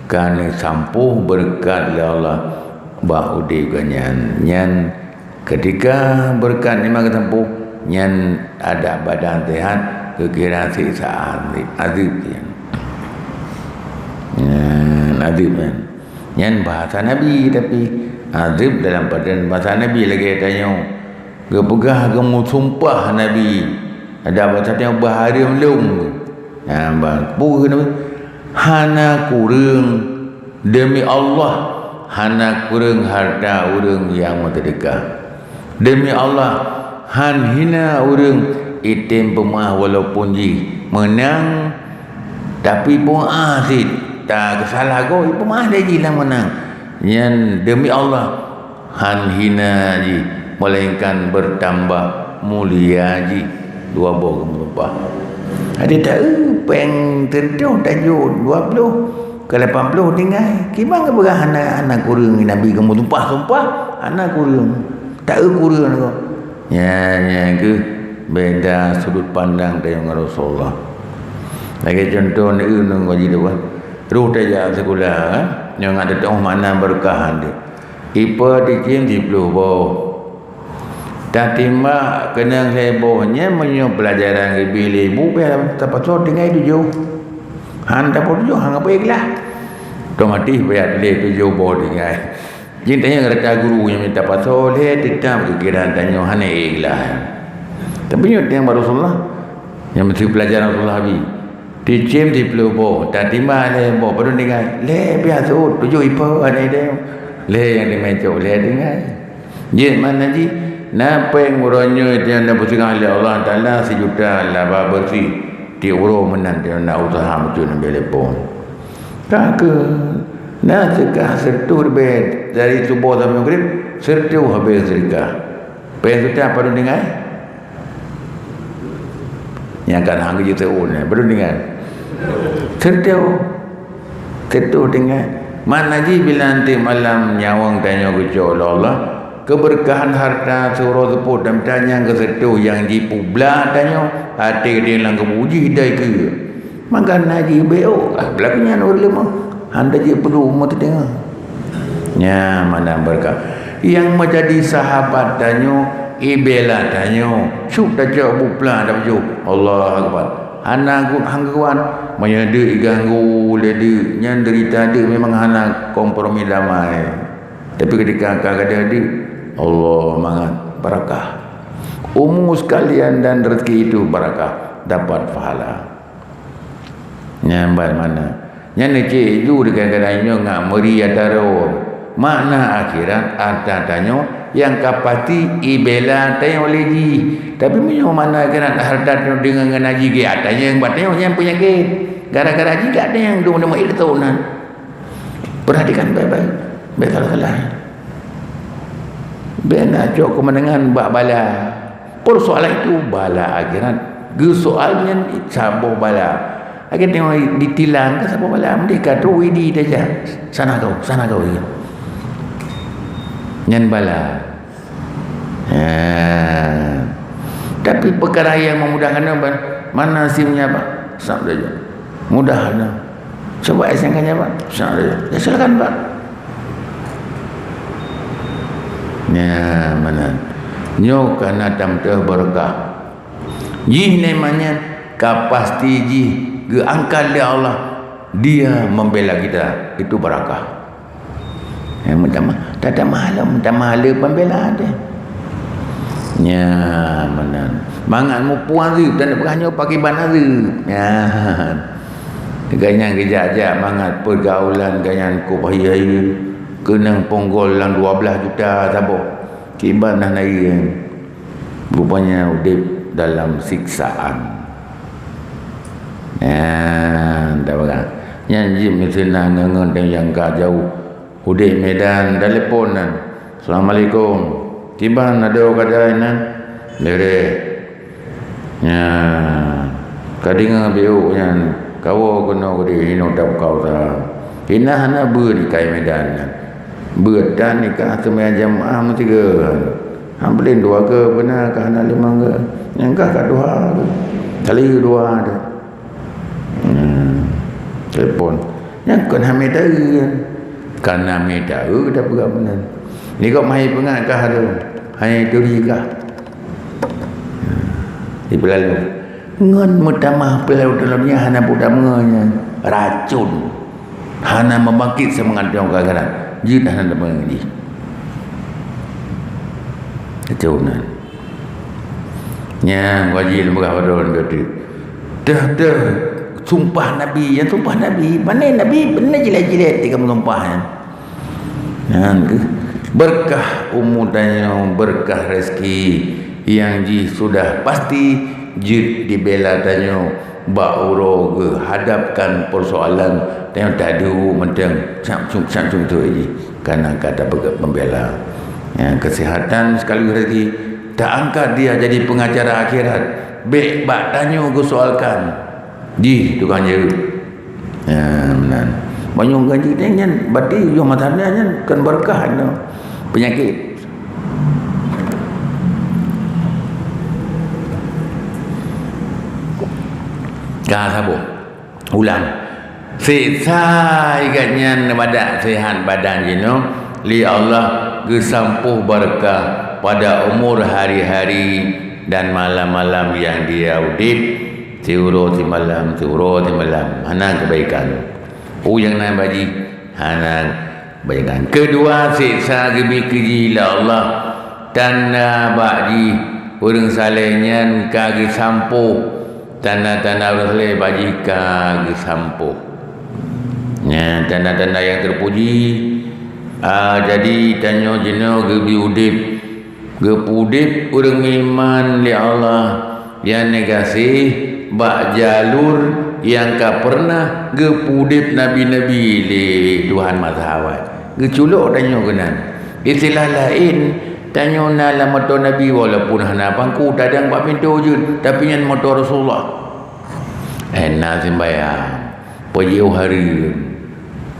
ka neusampôh beureukat lé Allah bak udeb geuhnyan. Nyan keutika beureukat nyan geusampôh, nyan adak badan seuhat, geukira siksaan, azeub nyan. Nyan azeub nyan. Nyan bahasa Nabi, tapi azeub dalam padan bahasa Nabi lagée tanyoe. Geupeugah geumeusumpah Nabi. Ada bahasa tanyoe bahareuem lôn. Nah, ba-, peue Nabi? Hana kureueng, demi Allah, hana kureueng hareuta ureuëng nyang meuseudeukah. Demi Allah, han hina ureuëng item peumaah walaupun jih meunang, tapi peumaah cit, ta geusalah goe, peumaah lé jih lam meunang. Nyan demi Allah, han hina jih, melainkan bertambah mulia jih. Dua boh geumeusumpah. Ada tak, eh, péng teuntôh tajok dua puluh ke lapan puluh tinggai. Kiban geupeugah hana, hana kureueng Nabi geumeusumpah-sumpah, hana kureueng. Tak eu kureueng kok. Nyan, nyan keuh beda sudut pandang tanyoe ngon Rasulullah. Lagée contoh, neu ngon jih dua. Roh tajak sikula, kan? Nyang ada teuh makna beureukahan dia. Ipa tijim siploh boh. Tatimbak keunong lhée boh nyan meunyoe peulajaran geubri lé ibu, pih tapasoe tinggai tujoh. Han tapasoe tujoh, han geupeuglah. Otomatis payah tuléh tujoh boh tinggai. Jeuet tanyoe rata guru nyang minta pasoe lhée, teutap geukiran tanyoe hana ikhlas. Tapi nyoe teuingat bak Rasulullah, nyang meusti peulajaran Rasulullah Nabi. Teucém siplôh boh, tatimba lhèe boh, padum tinggai? Lhèe, biasa tujoh ipo hana idéh. Lhèe nyang dimeucok, lhèe tinggai. Jeuet makna jih, na péng uroe nyoe nyang na peuseungahan lé Allah Taala sijuta laba beureusi. Tiep uroe meunan nyang na useuha meucue nibak lé phon. Ka keuh, na seudeukah sireutôh ribèe dari suboh sampoe maghrib, sireutôh habéh seudeukah. Péng seudeukah padum tinggai? Nyang ka na geujeuet seuôn nyan, padum tinggai? Sireutôh. Sireutôh tinggai. Makna jih bila nanti malam nyawöng tanyoe geucok lé Allah, keubeureukahan harta siuroe seupôt dan mita nyang keu sireutôh nyang jipeublah tanyoe, até geutanyoe lam kubu jih dai keu. Maka na jih B O, ah, beulaku nyan ureueng leumoh. Hana jeuet peue umu teudeungoe. Nyan makna beureukat. Nyang meujadi sahabat tanyoe, ibela tanyoe, syuk tacok bupla tapajoh. Allahu Akbar. Hana gu-, hana geuwan. Meunyoe deuk iganggu lé deuk, nyan deurita deuk memang hana kompromi damai. Tapi ketika ka gadôh deuk, Allah mangat, barakah. Umu sekalian dan rezeki itu barakah, dapat pahala. Nyan ban makna. Nyan neucék ju kadang-kadang nyoe ngat meuri atra. Makna akhirat atra tanyoe nyang ka pasti ibela tanyoe lé jih. Tapi meunyoe makna akhirat harta tanyoe deungon ngon haji gét, atra nyang buat tanyoe nyan peunyakét. Gara-gara jih gét nyang dum deungon ilmu nan. Perhatikan baik-baik. Baik salah-salah. Bèk na cok keumeunangan bak bala. Persoalan itu bala akhirat. Geusoal nyan saboh bala. Lagèe teungoh ditilang ka saboh bala. Meundi ka trok idi tajak. Sana kau, sana kau. Nyan bala. Ha. Tapi peukara nyang memudahkan nyan ban, mana SIM-nya, Pak? Sab saja. Mudah nyan. Coba SIM-nya, Pak. Sab saja. Ya, silakan, Pak. Nyan, meunan. Nyoe ka na tamteuh beureukat. Jih nyan meunan ka pasti jih geuangkat lé Allah, dia membela kita. Itu barakah. Eh, meutamah, tatamah lom, tamah le pembela teuh. Nyan, meunan. Mangat mupuang zeup, dan peugah nyoe pakriban zeup. Nyan. Gobnyan geujak-jak mangat pergaulan gobnyan kôp hayeue-hayeue. Keunong ponggol lam dua blaih juta saboh. Kiban na hayeue. Rupanya udép dalam siksaan. Nyan, tapeugah. Nyan jih meuseunang ngon-ngon nyang ka jauh. Udép Medan, telepon nan. "Assalamualaikum. Kiban adoe keadaan nan?" "Beureh." Nyan. Ka deungoe B O nyan. Kawoe keunoe keudeh inoe tab kau sa. Pih na hana beuet ikai Medan nyan. Beuet tan ikai seumayang jeumaáh meusigoe. Han paleng dua keu beuna ka hana limong keu. Nyang ka ka dua keu. Kali dua tu. Hmm. Telepon. Nyang kon hana mita eu kan. Kan hana mita eu dah peugah meunan. Ni kok mahai peungat kah tu? Hai turi kah? Hmm. Di peulalu. Ngon meutamah peulalu-peulalu nyan hana budak meungoe nyan. Racun. Hana meubangkét seumangat nyoe gara-gara jeuet hana teumé jih. Kacau nan. Nyang wajib lôn peugah padum geutu. Teuh-teuh sumpah Nabi, nyang sumpah Nabi, pane Nabi beuna jilet-jilet tika meusumpah nyan. Nyan keuh beureukat umu tanyoe, beureukat rezeki nyang jih sudah pasti jeuet dibela tanyoe. Bak uroe geuhadapkan peusoalan, tanyoe tadu mantong, cak-cuk, cak-cuk tu jih, kana ka tapeugah pembela. Ya, kesehatan sekaligus rezeki, taangkat dia jadi pengacara akhirat. Bèk bak tanyoe geusoalkan. Jih tukang jaweueb. Ya, meunan. Meunyoe gaji nyan, berarti yoh masa nyan kan berkah nyoe. Penyakit. Ka saboh. Ulang. Siksa igat nyan neubadak sihat badan jinoe, lé Allah geusampôh barakah pada umur hari-hari dan malam-malam nyang dia udép, siuroe simalam, siuroe simalam. Hana keubaikan. Peue nyang na bak jih? Hana Bayangkan. Keudua, siksa geubri keu jih lé Allah tanda bak jih Ureuëng saleh nyan ka geusampoh, tanda-tanda ureuëng saleh bak jih ka geusampoh. Nyan tanda-tanda nyang teupuji. Ah, jadi tanyoe jinoe geubri udeb, geupeu udeb ureuëng iman lé Allah nyang neugaséh bak jalur nyang ka peureunah geupeu udeb nabi-nabi lé Tuhan masa awai. Geuculok tanyoe keunan. Istilah laén, tanyoe na lam moto Nabi, walaupun hana pangku, tadang bak pintoe jeuet, tapi nyan moto Rasulullah. Eh, na sembahyang, peujeuh hari.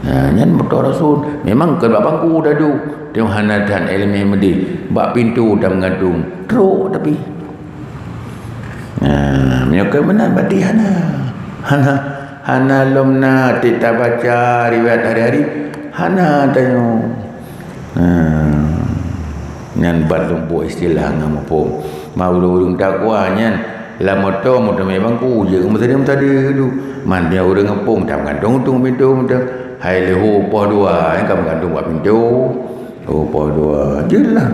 Ha, nyan moto Rasul. Memang kon bak pangku taduek, teuma hana that ileumèe meudeh, bak pintoe tameugantung. Trok tapi. Ha, meunyoe keu meunan berarti hana. Hana, hana lom na tiep tabaca riwayat hari-hari. Hana tanyoe. Ha, nyan ban lôn buet istilah ngon muphom. Ma ureuëng-ureuëng takwa nyan lam moto, moto mé bangku, jeuet meusadeue-meusadeue dulu. Man ureuëng ngeupông, tam gantung-gantung pintoe moto. Hai leuho poh dua, nyan ka meugantung bak pintoe. Oh, poh dua. Jeuet lah.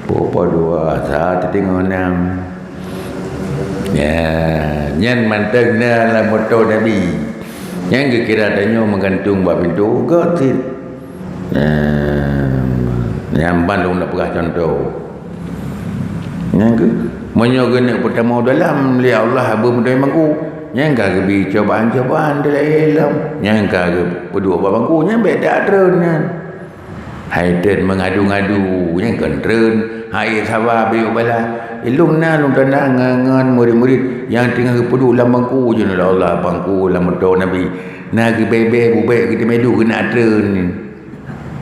Poh, poh dua, sa teutinggai nam. Ya, nyan mantong na lam moto Nabi. Nyan geukira tanyoe meugantung bak pintoe, göt cit. Nah, nyan ban lôn peugah cuntoh. Nyan keuh, meunyoe geuneuk peutamong dalam lé Allah haba meuteumé bangku, nyan ka geubi cobaan-cobaan di laén lom. Nyan ka geupeuduek bak bangku, nyan bék that treun nyan. Hai treun meungadu-ngadu, nyan kon treun. Hai saba bék bala. Ilôn na lôn tanda ngon, ngon murit-murit nyang teungoh geupeuduek lam bangku jinoe lé Allah, bangku lam moto Nabi. Na geubée-bée bubée geuteumé duek keuneuk treun.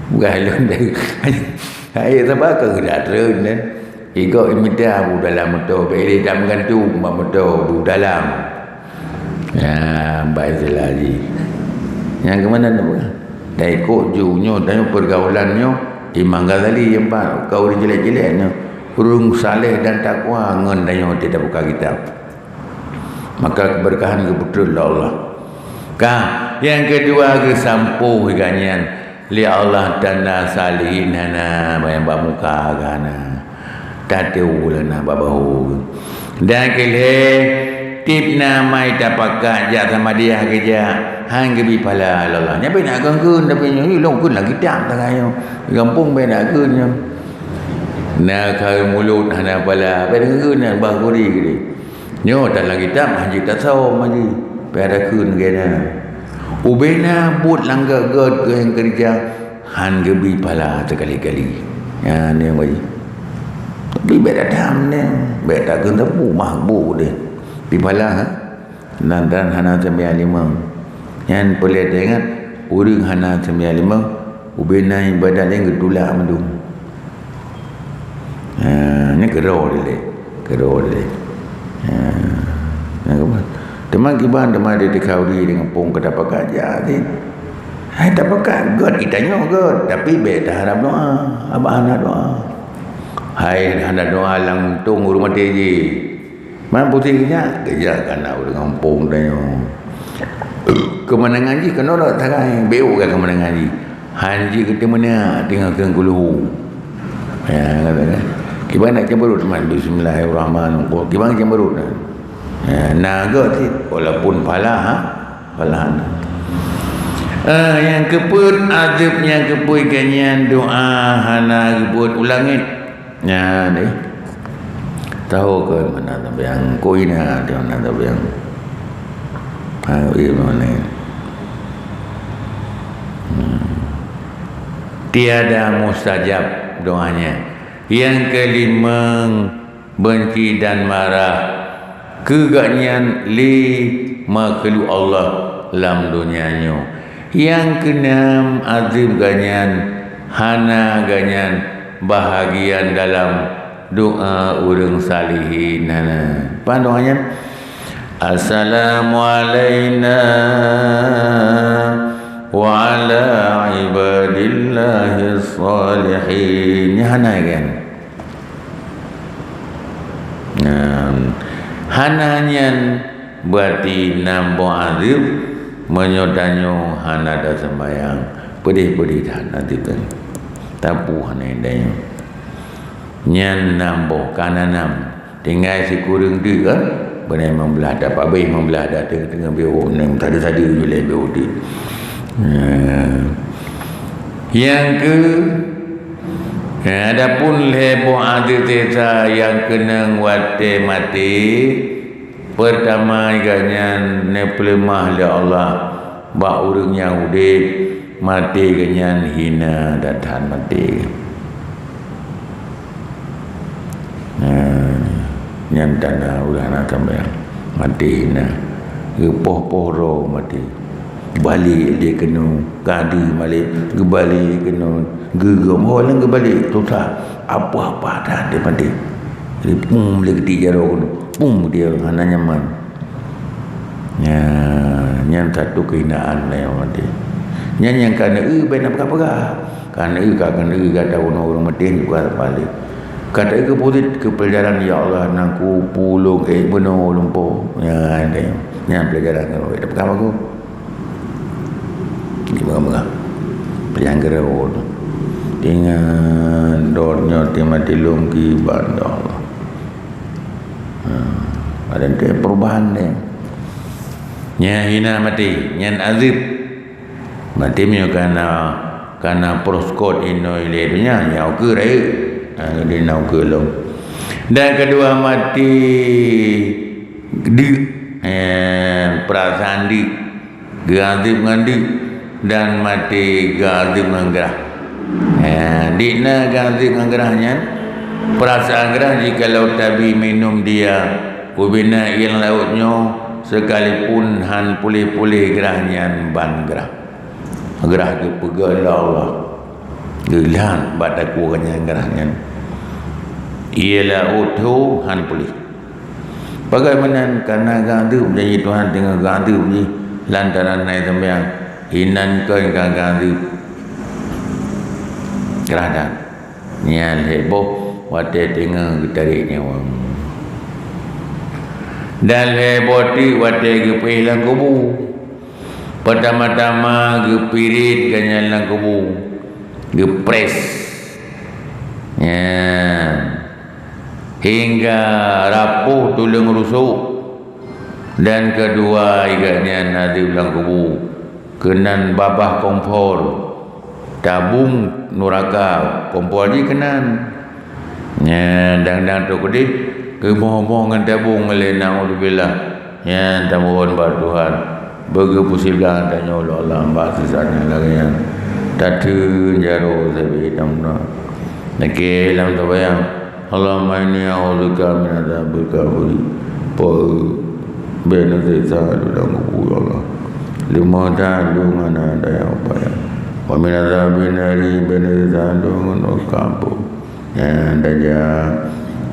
Peugah lôn deh. Hai, saba ka geuda treun nyan. Igoe imita bu dalam moto, bèk lé tameugantung bak moto bu dalam. Nyan, bak istilah jih. Nyang keumanan na peugah? Taikot ju nyoe, tanyoe peurgaulan nyoe, Imam Ghazali nyang pat, ka ureuëng jeulék-jeulék nyoe. Ureuëng saleh dan takwa ngon tanyoe teutab buka kitab. Maka keubeurkahan geupeutrön lé Allah. Ka, nyang keudua geusampoe geuh nyan lé Allah tanda salihin hana, nyang bak muka geuh hana. Tateue lé na bak bahô geuh. Dan keulhèe, tiep na mai tapakat jak Samadiyah geujak, han geubi pahala lé Allah. Nyan pih na kheun-kheun, tapi nyoe lôn kheun lagi tam tangai nyoe. Gampông bèk na kheun nyoe. Na kheun mulod hana pahala, bèk na kheun nyan bah guri geude. Nyoe dalam kitab hana jeuet tasawöm lagi. Payah takheun lagèe nyan. Ubena buet lam göt-göt geuh nyang keureuja han geubi pahala sikali-kali. Nyan nyang bayi. Tapi bèk dadam nyan, bèk takheun teupeu mah bu deh. Bi pahala ha? Nan dan hana seumayang limong. Nyan peureulèe taingat, ureueng hana seumayang limong, ubena ibadat nyang geutulak mandum. Ha, nyan keudroe dilèe. Keudroe dilèe. Ha, na keubah. Teuma kiban teuma di teuka uri deungon phôn ka tapakat jak cit. Hai tapakat, göt itanyoe göt, tapi bèk taharab doa. Abah hana doa. Hai hana doa langsông ureueng maté jih. Man pusing keujak, keujak keunan ureueng gampông tanyoe. Keumeunangan jih keunoe rot sagai, beu ka keumeunangan jih. Han jih keu teumeunak teungoh keu geuluhu. Ya, kata kan. Kiban nak cemberut man, bismillahirrahmanirrahim. Kiban cemberut kan. Ya, na göt cit, walaupun pahala, ha? Pahala hana. Eh, nyang keupeuet, azeueb nyang keupeuet geuh nyan doa hana geubeuet u langét. Nyan, eh. Tahu ke mana tabiang? Ko ina di mana tabiang? Ha, di mana? Hmm. Tiada mustajab doanya. Yang kelima, benci dan marah keu gobnyan lé makhluk Allah lam donya nyoe. Nyang keunam, azeueb gobnyan hana gobnyan bahagian dalam doa ureueng salihin hana. Pan doa nyan? Assalamu alaina wa ala ibadillahis salihin. Nyan hana kan? Nyan, hana nyan berarti nam boh azeueb meunyoe tanyoe hana taseumbahyang. Peudeh-peudeh that azeueb tanyoe. Tapu hana tanyoe. Nyan nam boh, ka na nam. Tinggai sikureueng teuk kan? Beuna limong blah dah, pabeh limong blah dah, teungoh-teungoh biôh, nem sade-sade ju lé biôh teuk. Nah. Nyang keu, nah, adapun lhée boh azeub sesa nyang keunong watée maté, peurtama gobnyan neupeuleumah lé Allah bak ureuëng nyang udeb, maté gobnyan hina that-that maté. Nah, nyan tanda ulah na sambayang. Maté na. Geupoh-poh droe maté. Balek lé keunoe, ka deuh balek, geubalek keunoe, geugom. Ho lom geubalek, susah. Apa-apa that lé maté. Jadi, pum lé keuti jaroe keunoe. Pum dia hana nyaman. Nya, nyan satu kehinaan lé maté. Nyan nyang ka neueu bèk na peugah-peugah. Ka neueu, ka neueu gata bunoe ureuëng maté juga balek. Ka taeu keu purit keu pelajaran, ya Allah, nang ku pulung ék bunoe lumpoe. Nya, nyan pelajaran keu ureuëng. Tapi ka bagus. Di peugah-peugah. Pelajaran keu ureuëng. Ingat, donya ti maté lom kiban, ya Allah. Ha, ada nanti perubahan deh. Nya hina maté, nyan azeub. Maté meunyoe kana, kana proskot inoe lé donya, nyan ukeue rayeuk. Ha, jadi na ukeue lom. Dan kedua maté deuk, eh, perasaan deuk. Geuazeub ngon deuk dan maté geuazeub ngon grah. Eh, dikna geuazeub ngon grah nyan, perasaan grah jikalau tabi minum dia ubena ié laôt nyoe, sekalipun han puléh-puléh grah nyan ban grah. Grah geupeugah lé Allah. Geulat bak takue nyan grah nyan. Ié laôt tho han puléh. Bagaimana kana geuazeub, janji Tuhan teungoh geuazeub jih lantaran na sambayang, inan kon ka geuazeub. Keurah that. Nyan lhée boh watée teungoh geutarek nyawa. Dan lhée boh teuk watée geupéh lam kubu. Peutama-tama geupirit gobnyan lam kubu. Geuprés. Nyan. Hingga rapoh tuleueng rusok, dan keudua ié gobnyan azeub lam kubu, keunan babah kompor, tabong nuraka, kompor jih keunan. Nyan dang-dang trok keudeh, geumoh-moh ngon tabong lé, naudzubillah. Nyan tamohon bak Tuhan, beugeupeusiblak tanyoe lé Allah bak sisat nyang lagée nyan. Tateun jaroe sabe tamna. Lakée lam sambayang, Allahumma inni a'udzubika min adzabil qabri. Poh, bèk neusiksa lôn lam kubu, ya Allah. Leumoh that lôn hana daya upaya. Wa min adzabin nari, bèk neusiksa lôn ngon api. Nyan tajak.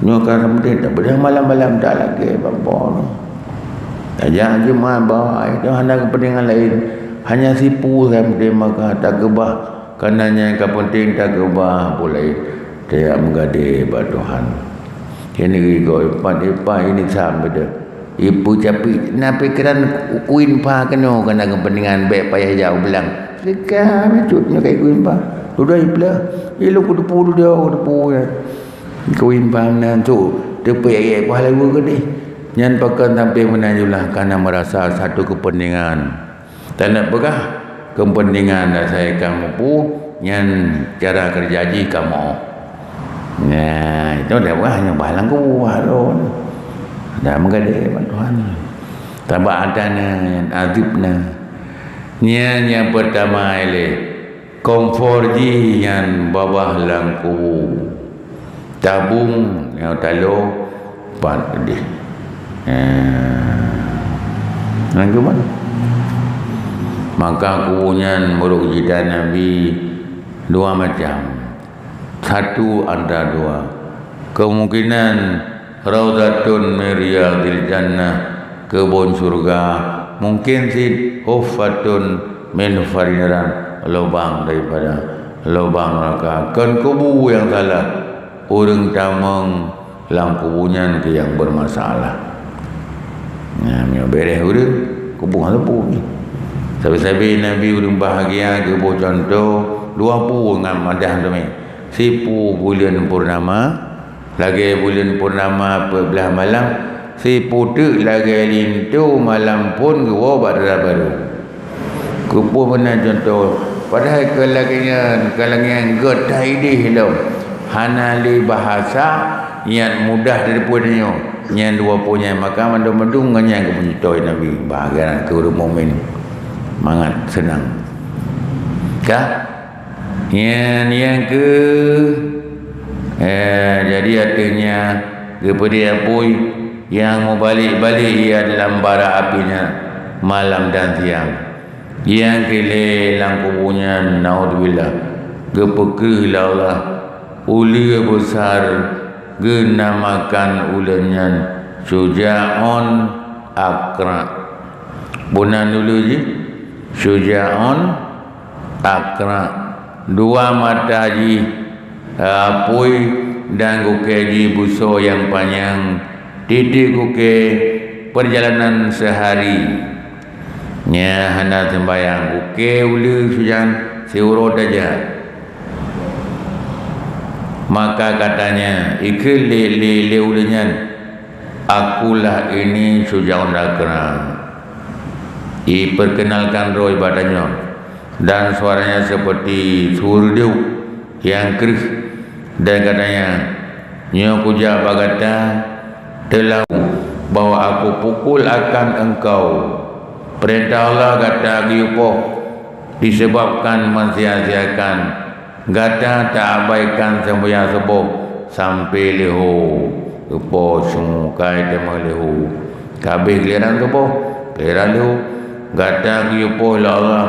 Nyoe ka seumeudeh, tapi dah malam-malam tak lagée bak po. Tajak Jumat bawa ai, tu hana keupeuntengan laén. Hanya sipu saja meuteumé maka takeubah. Kana nyang ka peunteng takeubah pulai. Tajak meugadée bak Tuhan. Keuneuk rigoe ipat-ipat ini sam beda. Ipeucapi, na pikeran kuin pha keunoe kana keupeuntengan bèk payah jak u blang. Teuka bacut nyoe kai kuin pha. Dudoe iplah. Ilok kuteupeu dudoe, kuteupeu nyan. Kuin pha meunan tu, teupeu ayat pahlawa keudeh. Nyan pakon sampai meunan jumlah kana meurasa satu keupeuntengan. Taneuk peugah keupeuntengan asai kamoe pu, nyan cara keureuja jih kamoe. Nah, itu dah bah nyoe bah lam kubu bah lôn. Dah meugadée bak Tuhan. Tabak atra na, nyan azeub na. Nyan nyang peurtama ilée. Kompor jih nyan babah lam kubu. Tabong nyang talo pat keudeh. Nah, nyan keuman. Maka kubu nyan meurok jita Nabi dua macam. Satu antara dua. Kemungkinan Raudhatun min riyadhil jannah, keubon syeuruga, mungken cit huffatun min hufarin niran, lubang daripada lubang neuraka. Kon kubu nyang salah, ureuëng tamong lam kubu nyan keuh nyang bermasalah. Nah, meunyoe bereh ureuëng, kubu hana pu. Sabe-sabe Nabi ureuëng bahagia geuboh contoh dua pu ngon madah teumé. Sipu buleuen purnama, Lagée buleuen purnama peuet blaih malam, siputeuk lagée linto malam phon geuwoe bak dara barô. Keupeue meunan cuntoh, padahai keu lagée nyan, keu lagée nyan gét that idéh lom. Hana lé bahasa nyang mudah teupeue tanyoe. Nyan dua po nyan maka mandum-mandum ngon nyan geupeunyitoe Nabi. Bah, geuran keu ureuëng mukmin mangat seunang. Ka? Nyan nyang keu, eh, jadi ateueh nyan geupeudeh apui nyang meubalek-balek ia dalam bara api nyan malam dan siang. Nyang keu lhée lam kubu nyan, naudzubillah, geupeukreueh lé Allah uleue beusar, geunamakan uleue nyan Syuja'un Aqra'. Bunan uleue jih Syuja'un Aqra'. Dua mata jih apui dan gukée jih beusoe nyang panyang, tieb-tieb gukée peurjalanan seuhari. Nyan hana seumbahyang, gukée uleue Syuja'un siuroe tajak. Maka katanya, ikheun lé, lé, lé uleue nyan, "Akulah ini Syuja'un Aqra'." Ipeurkeunalkan droe bak tanyoe, dan suaranya seperti su reudeuh nyang kreueh, dan katanya, "Nyoe kujak bak gata, teulah bahwa aku pukul akan engkau. Peurintah Allah gata geuyue poh, disebabkan mensia-siakan gata taabaikan seumbahyang suboh sampoe leuho." Geupoh su kai teuma leuho. Ka abéh giliran suboh, giliran leuho. Gata geuyue poh lé Allah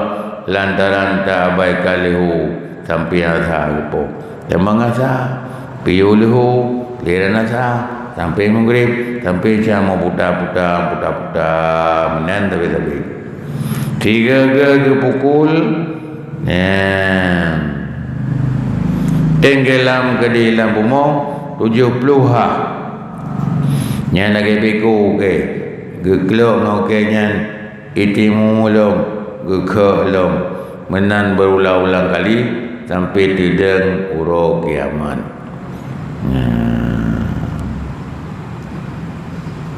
lantaran taabaikan leuho sampoe asa geupoh. Teuma asa, piôh leuho, giliran asa, sampoe Maghrib, sampoe Isya meuputa-puta, puta-puta, meunan sabe-sabe. Sigeue-geue geupukul, nyan. Tenggelam keudeh lam bumoe tujoh ploh ha. Nyan lagée beko, oke. Geuklok ngon oke nyan, itimu lom, geukhok lom. Meunan beurulang-ulang kali sampoe teudong uroe kiamat. Nyan.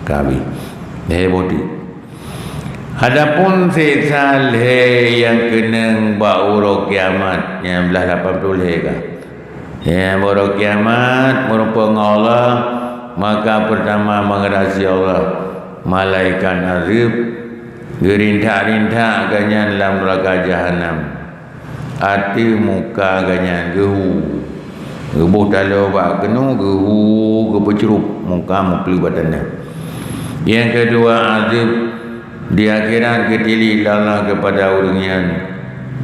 Ka abéh. Lhée boh teuk. Adapun siksa lhée nyang keunong bak uroe kiamat, nyan blaih lapan ploh lhée ka. Nyan bak uroe kiamat, meurumpok ngon Allah, maka peurtama meugeurasi Allah, malaikat azeueb, geurintak-rintak gobnyan lam neuraka jahanam. Ateueh muka gobnyan geuhu. Geuboh taloe bak keunoe, geuhu, geupeucrueb, muka meupeuleueh bak tanoh. Nyang keudua, azeueb di akhirat geutilék lé Allah keupada ureuëng nyan,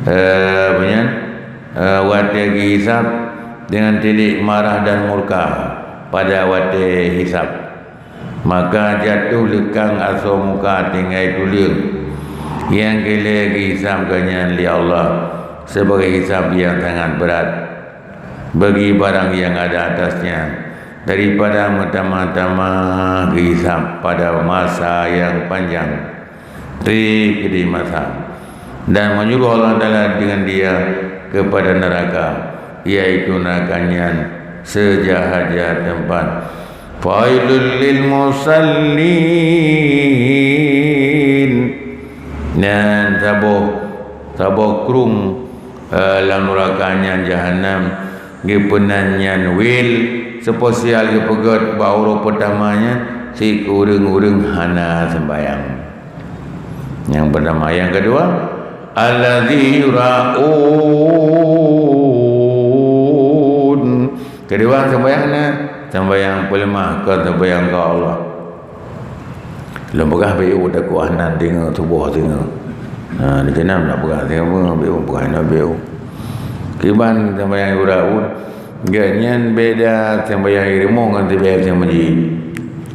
eh, apa nyan, eh, watée geuhisab deungon tilék marah dan murka pada watée hisab. Maka jatoh leukang asoe muka tinggai tuleueng. Nyang keu lhée geuhisab gobnyan lé Allah sibagoe hisab nyang sangat brat bagi barang nyang ada atasnya daripada meutamah-tamah geuhisab pada masa nyang panjang. Treb keudeh masa, dan menyuruh Allah Taala dengan dia kepada neraka, yaitu neraka nyan seujahat-jahat teumpat. Fawailul lil musallin. Nyan saboh, saboh krueng, eh, lam neuraka nyan jahanam, geupeunan nyan wail, spesial geupeugét bak uroe peurtama nyan, si keu ureuëng-ureuëng hana seumbahyang. Nyang peurtama, nyang keudua, allazi yuraun. Keudua, seumbahyang na, seumbahyang peuleumah, kon seumbahyang keu Allah. Lôn peugah B U takot hana deungoe tuboh deungoe. Ha, di keunan nak peugah deungoe B U peugah hana B U. Kiban seumbahyang yuraun, gobnyan beda seumbahyang i rumoh ngon seumbahyang i meuseujid.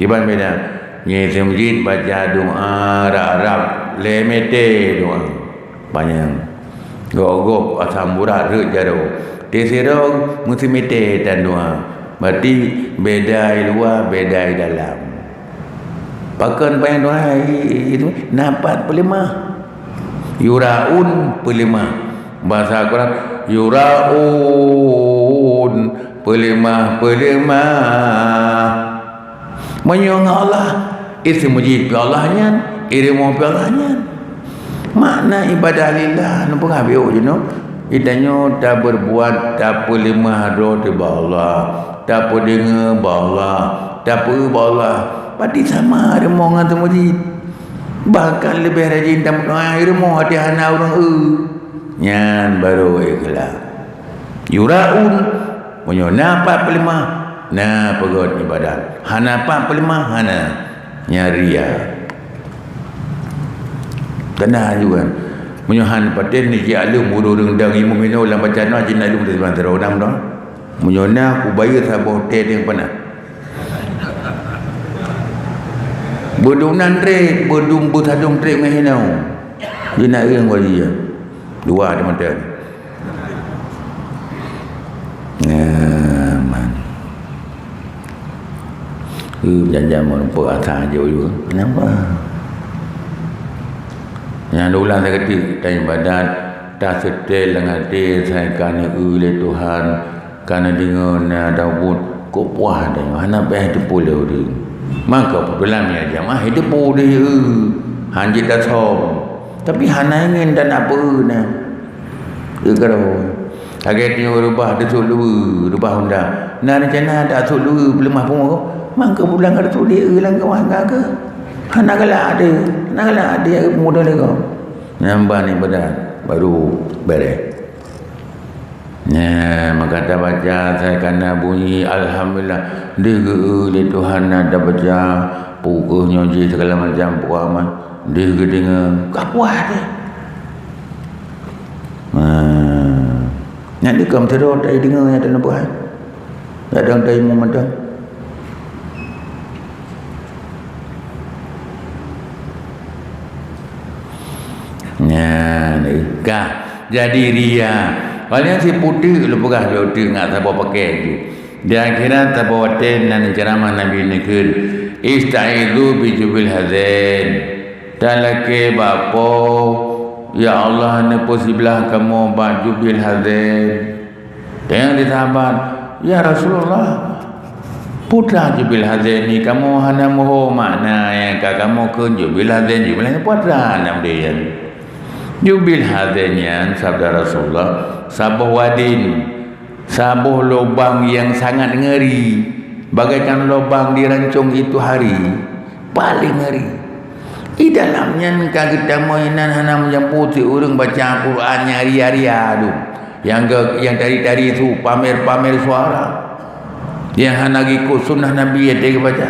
Kiban beda? Nyan i meuseujid baca doa rab-rab, lhée meuté doa. Panyang. Gob-gob asam urat rhot jaroe. Teusidroe meuseumité tan doa. Berarti beda i luwa, beda i dalam. Pakon panyang doa i, i, itu? Na pat peuleumah. Yuraun peuleumah. Bahasa Quran, yuraun Peuleumah, peuleumah. Meunyoe ngon Allah, iseumujid pih Allah nyan, irumoh pih Allah nyan. Makna ibadah lillah, neupeugah biôh jinoe, geutanyoe tabeurbuat, tapeuleumah droe teuh bak Allah, tapeudeungoe bak Allah, tapeu bak Allah. Pati sama rumoh ngon seumujid. Bahkan leubeh rajin tameudoá rumoh até hana ureuëng eu. Nyan barô ikhlas. Yuraun, meunyoe na pat peuleumah, na peugöt ibadat. Hana pat peuleumah, hana. Nyan ria. Tanda juga. Meunyoe han paten ni ji aleuem ureuëng dang imum inoe lam baca doa jin aleuem teuseubang terang dong. Meunyoe na kubayeue saboh teh deng panah. Beudum nan trek, beudum beusadum trek ngon hinoe. Di nak ureuëng bagi ya. Dua di mata. Nah, man. Eh, janjan meureumpok asa je uyu. Kenapa? Nyang ulang sakeudeh, taibadat, taseutôt lam até, sai ka neueu lé Tuhan, ka neudeungoe na Daud, kok puah tanyoe, hana payah teupeu lé ureuëng. Maka peutulan meunyo jamaah, teupeu deh, eu, han jeuet tasöm. Tapi hana ingin dan apa na. Keu keudroe. Lagée tanyoe reubah deusok luweue, reubah honda. Na reuncana tasok luweue peuleumah pungo, mangke pulang ka deusok di eu lam keuwah ka keuh. Hana galak ade, hana galak ade peumuda lé gob. Nyan ban ibadat, baru bereh. Nyan, maka tabaca, sai ka na bunyi, alhamdulillah. Deuh geu-eu lé Tuhan na tabaca, pukeuh nyoe jih segala macam pukeuh amat. Deuh geudeungoe, ka puas deh. Nah, nyan dikam teudoe tai deungoe nyang teuneubeuet. Kadang tai mu mantong. Nyan, ka jadi ria. Paléng siputeuk lôn peugah lôn teuk ngat saboh pakai ju. Di akhirat saboh watée nan ceuramah Nabi neukheun, "Istaizu bi jubil hazain." Talakée bak Po, "Ya Allah, neupeusiblah kamoe bak jubil hazain." Tanyong di sahabat, "Ya Rasulullah, peue teuma jubil hazain ni kamoe hana meuho makna nyang ka kamoe kheun jubil hazain, jubil hazain peue teuma nama dia nyan?" Jubil hazain nyan, sabda Rasulullah, saboh wadin, saboh lubang nyang sangat ngeri, bagaikan lubang di rancong itu hari, paléng ngeri. Di dalam nyan ka geutamong inan hana meujampu si ureuëng baca Al-Qur'an nyang ria-ria dum. Nyang ge-, nyang tari-tari su, pamer-pamer suara. Nyang hana geuikot sunnah Nabi nyang teuka baca.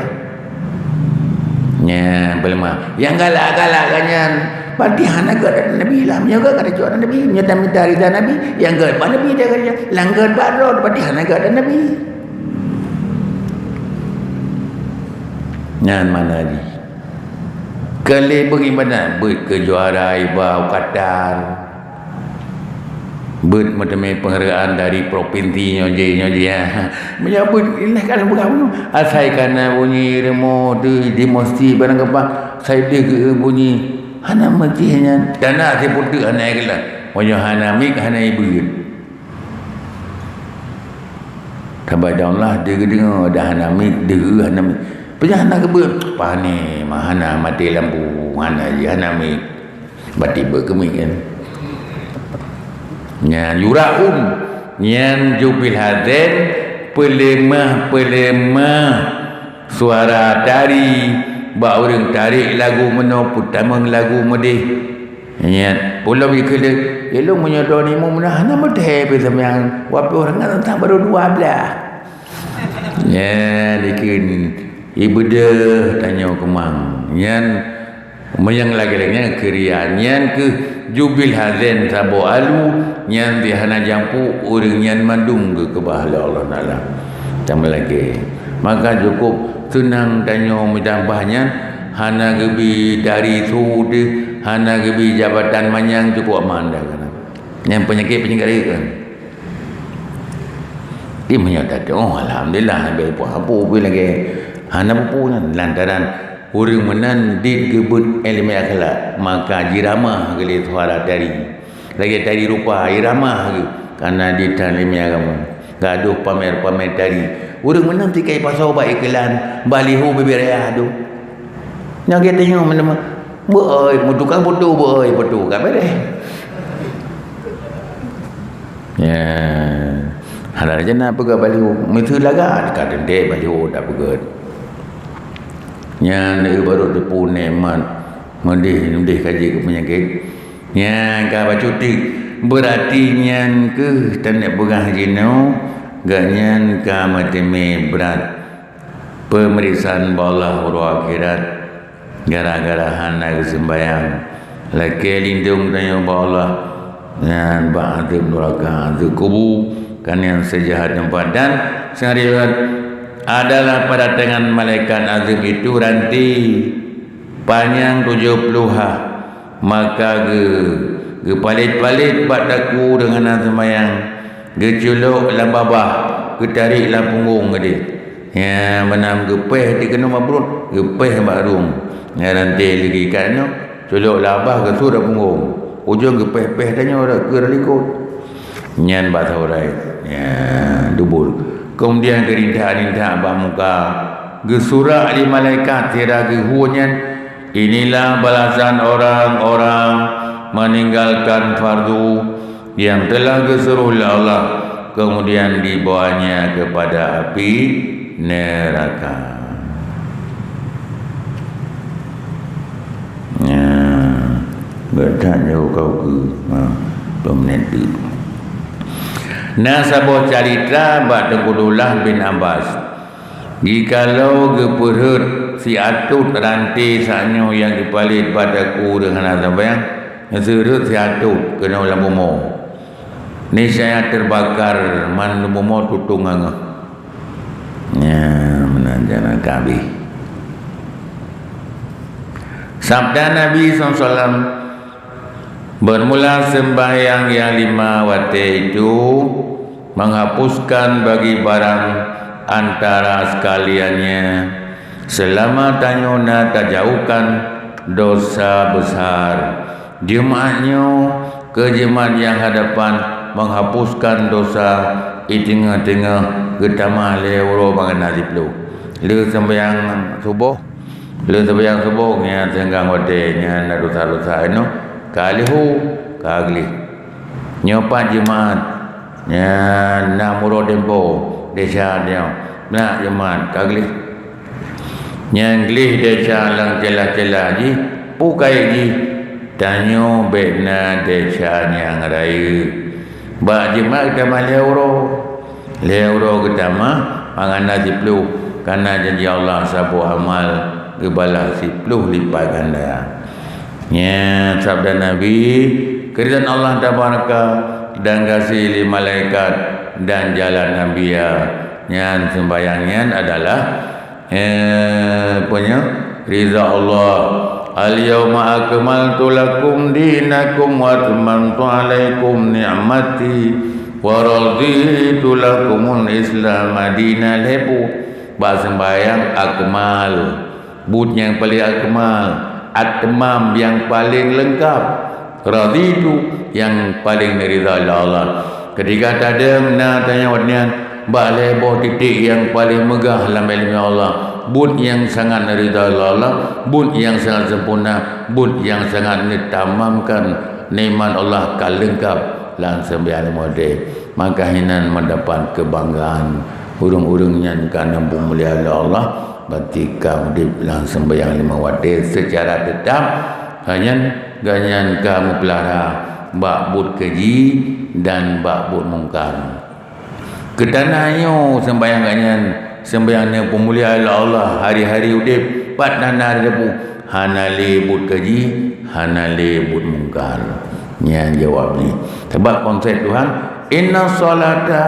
Nyan, peuleumah. Nyang galak-galak ka nyan, berarti hana gét Nabi lah. Meunyoe gét ka tacok Nabi, meunyoe tamita rida Nabi, nyang gét bak Nabi teuka baca. Nyang gét bak droe, berarti hana gét Nabi. Nyan makna jih. Keu lé beuibadat, beuet keu juara iba u Qatar. Beuet meuteumé penghargaan dari provinsi nyoe jih, nyoe jih, ya. Meunyoe beuet, ilah ka lôn peugah bunoe. Asai ka na bunyi rumoh di, di meuseujid barang gampang, sai deuh geu bunyi. Hana meuseujid nyan. Dan na siputeuk hana ikhlas. Meunyoe hana miet, hana ibeuet. Sabab Allah deuh geudeungoe dah hana miet, deuh hana miet. Peue nyang hana geubeuet? Pane mah hana maté lampu, hana jih, hana miet. Bati beukeumik kan. Nyan yuraun, nyan jubil hazain, peuleumah-peuleumah suara tari, bak ureuëng tarek lagu meunoe, peutamong lagu meudeh. Nyan, ulôn ikheun lé, ilôn meunyoe droeneuh meunan hana meudeh pih sampoe, wapeuh ureuëng nyan teuntang barô dua blaih. Nyan, ikheun, ibeudôh tanyoe keumang. Nyan, Meunyoe lagée nyan keu ria, nyan keuh jubil hazain saboh alu, nyan di hana jampu ureuëng nyan mandum geukeubah lé Allah Taala. Sama lagée. Maka cukup seunang tanyoe meutambah nyan, hana geubi dari su deuh, hana geubi jabatan manyang, cukup aman dah keunan. Nyan peunyakét-peunyakét kan. Di meunyoe tadoe, oh, alhamdulillah, hana peue-peue lagée hana peue-peue nyan lantaran ureuëng meunan dit geubeuet iéleumé akhlak, maka jiramah geuh lé suara tari. Lagée tari rupa, jiramah geuh kana dit iéleumé agama. Gadoh pamer-pamer tari. Ureuëng meunan tikai pasoe bak iklan, baliho bibir raya tu. Nyang gét tanyoe meunan, beu-oi, meutukang foto beu-oi foto ka beres. Ya. Hana jana peugah baliho, meuteulaga ka teuntée baliho dak peugah. Nyan baru teupeu nikmat meudeh-meudeh ka jeuet keu peunyakét. Nyan ka bacut teuk, beurati nyan keuh taneuk peugah jinoe, gobnyan ka meuteumé brat peumeriksaan bak Allah uroe akhirat gara-gara hana geuseumbayang. Lakée lindong tanyoe bak Allah nyan bak azeueb nuraka, azeueb kubu, ka nyan seujahat teumpat. Dan seunariwayat adalah pada tangan malaikat azeueb itu ranté panyang tujoh ploh ha. Maka geu-, geupalet-palet bak takue deungon hana seumayang, geuculok lam babah, geutarek lam punggong geude. Ya, meunan geupéh di keunoe bak pruet, geupéh bak rueng. Nyan ranté lagi kat nyoe, culok lam babah, geusut lam punggong. Ujong geupéh-péh tanyoe dak keu likot. Nyan bak sahurai. Ya, dubur. Kemudian geurintak-rintak bak muka. Geusurak lé malaikat sira geuhue nyan, "Inilah balasan orang-orang meninggalkan fardu yang telah geusuruh lé Allah, kemudian dibawanya kepada api neraka." Nyan, gata nyoe kau keu, ha, dua menit tu. Na saboh calitra bak Teungku Dullah bin Abbas. Jikalau geupeurhot siatot ranté saat nyoe nyang geupalet bak takue deungon hana seumayang, geuseurot siatot keunoe lam bumoe, niscaya teubakar mandum bumoe tutong angeuh. Nyan meunan jalan ka abéh. Sabda Nabi sallallahu alaihi wasallam, "Bermula sembahyang yang lima watée itu menghapuskan bagi barang antara sekaliannya selama tanyoe na tajauhkan dosa besar." Jeumaat nyoe keu jeumaat nyang hadapan menghapuskan dosa i teungoh-teungoh geutamah lhée uroe bangai na siploh. Lheueh sembahyang suboh, lheueh sembahyang suboh nyan seunggang watée nyan na dosa-dosa inoe ka lheueh, ka gleh. Nyoe pat jeumaat nyan na muroe tempo desya nyoe na jeumaat ka gleh. Nyang gleh desya lam celah-celah jih, peue kayée jih? Tanyoe bék na desya nyang rayeuk. Bak jeumaat geutamah lhée uroe. Lhée uroe geutamah mangat na siploh, kareuna janji Allah saboh amal geubalah siploh lipat ganda. Nyan sabda Nabi, keuridaan Allah tabaraka dan gaséh lé malaikat dan jalan anbiya. Nyan sembahyang nyan adalah Eh, peue nyoe? Ridha Allah. "Al-yauma akmaltu lakum dinakum wa atmamtu alaikum ni'mati wa raditu lakumul Islama dina." Lhée buet bak sembahyang akmal, buet nyang paleng akmal, atmam nyang paleng leungkab. Raditu, nyang paleng neuridha lé Allah. Ketika tadong na tanyoe nyan bak lhée boh titik nyang paleng meugah lam iéleumé Allah, buet nyang sangat neuridha lé Allah, buet nyang sangat sempurna, buet nyang sangat neutamamkan nikmat Allah ka leungkab lam sembahyang lima watée. Maka hinan meudapat keubanggaan ureuëng-ureuëng nyan ka neupeumulia lé Allah, berarti ka udeb lam sembahyang lima watée seucara teutap. Hanya gobnyan ka meupeulara bak buet keji dan bak buet mungkar. Keu tanda nyoe sembahyang gobnyan, sembahyang neupeumulia lé Allah hari-hari udeb, pat tanda teupeu hana lé buet keji, hana lé buet mungkar. Nyan jawab jih. Sabab konsep Tuhan, "Inna salata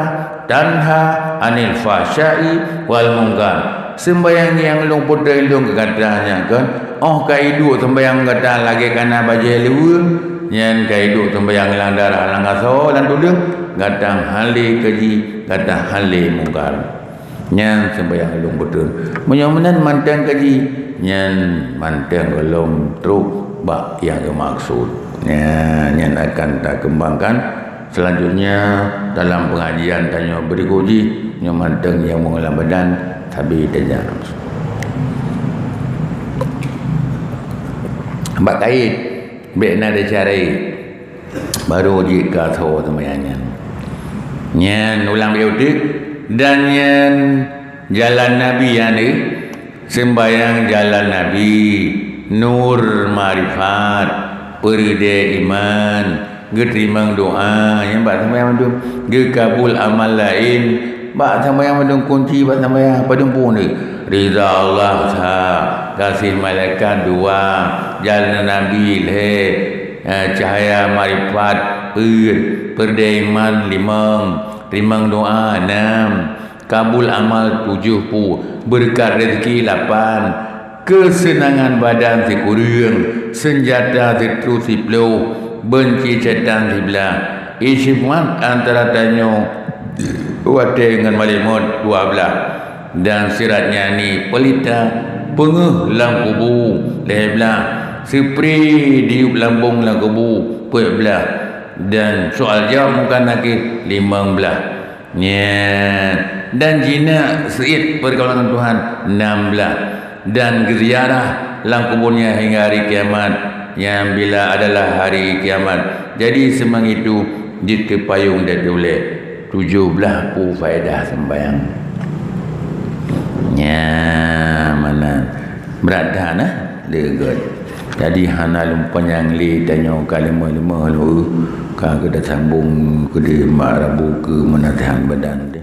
tanha anil fahsya'i wal munkar." Sembahyang nyang lôn peutreun lôn keu gata nyan kan, óh ka iduek sembahyang gata lagée kana bajée luweue, nyan ka iduek sembahyang lam darah lam asoe lam tuleueng, gata hana lé keji, gata hana lé mungkar. Nyan sembahyang lôn peutreun. Meunyoe meunan mantong keji, nyan mantong gohlom trok bak nyang geumaksud. Nyan, nyan akan takeumbangkan Selanjutnya, dalam pengajian tanyoe berikut jih, nyoe mantong nyang meungolah badan, sabe tajak. Bak kayèe, bèk na desya rayeuk, baru jeuet keu asoe seumayang nyan. Nyan ulang bèk udép, dan nyan jalan Nabi nyan deuh. Seumbahyang jalan Nabi, nur makrifat, peureudèe iman, geuteurimong doa, nyan bak seumbahyang mandum, geukabul amal laén, bak seumbahyang mandum, kunci bak seumbahyang, padum phôn deuh. Ridha Allah sa, gaséh malaikat dua, jalan Nabi lhèe, eh, cahya makrifat peuet, peureudèe iman limong, teurimong doa nam, kabul amal tujoh pue, beureukat rezeki lapan, keuseunangan badan sikureueng, seunjata sitreuk siploh, beunci syetan siblaih. Istighfar antara tanyoe watèe ngon malèe mot dua blaih, dan sirat nyang ni peulita peungeuh lam kubu lhèe blaih, seupri diyueb lambông lam kubu peuet blaih, dan soal jawab Mungkar Nakir limong blaih. Nyan, dan jinak seuiet peukawan ngon Tuhan nam blaih, dan geuziarah lam kubu nyan hingga hari kiamat, nyan bila adalah hari kiamat. Jadi, seumang itu jeuet keu payong dan tulèe. Tujoh blaih pue faedah seumbahyang. Nyan, mana? Brat that, nah? Leugot. Jadi, hana lom panyang lé tanyoe ka leumoh-leumoh lom, ka geuda sambong keudeh mak Rabu keu meunaseuhat badan.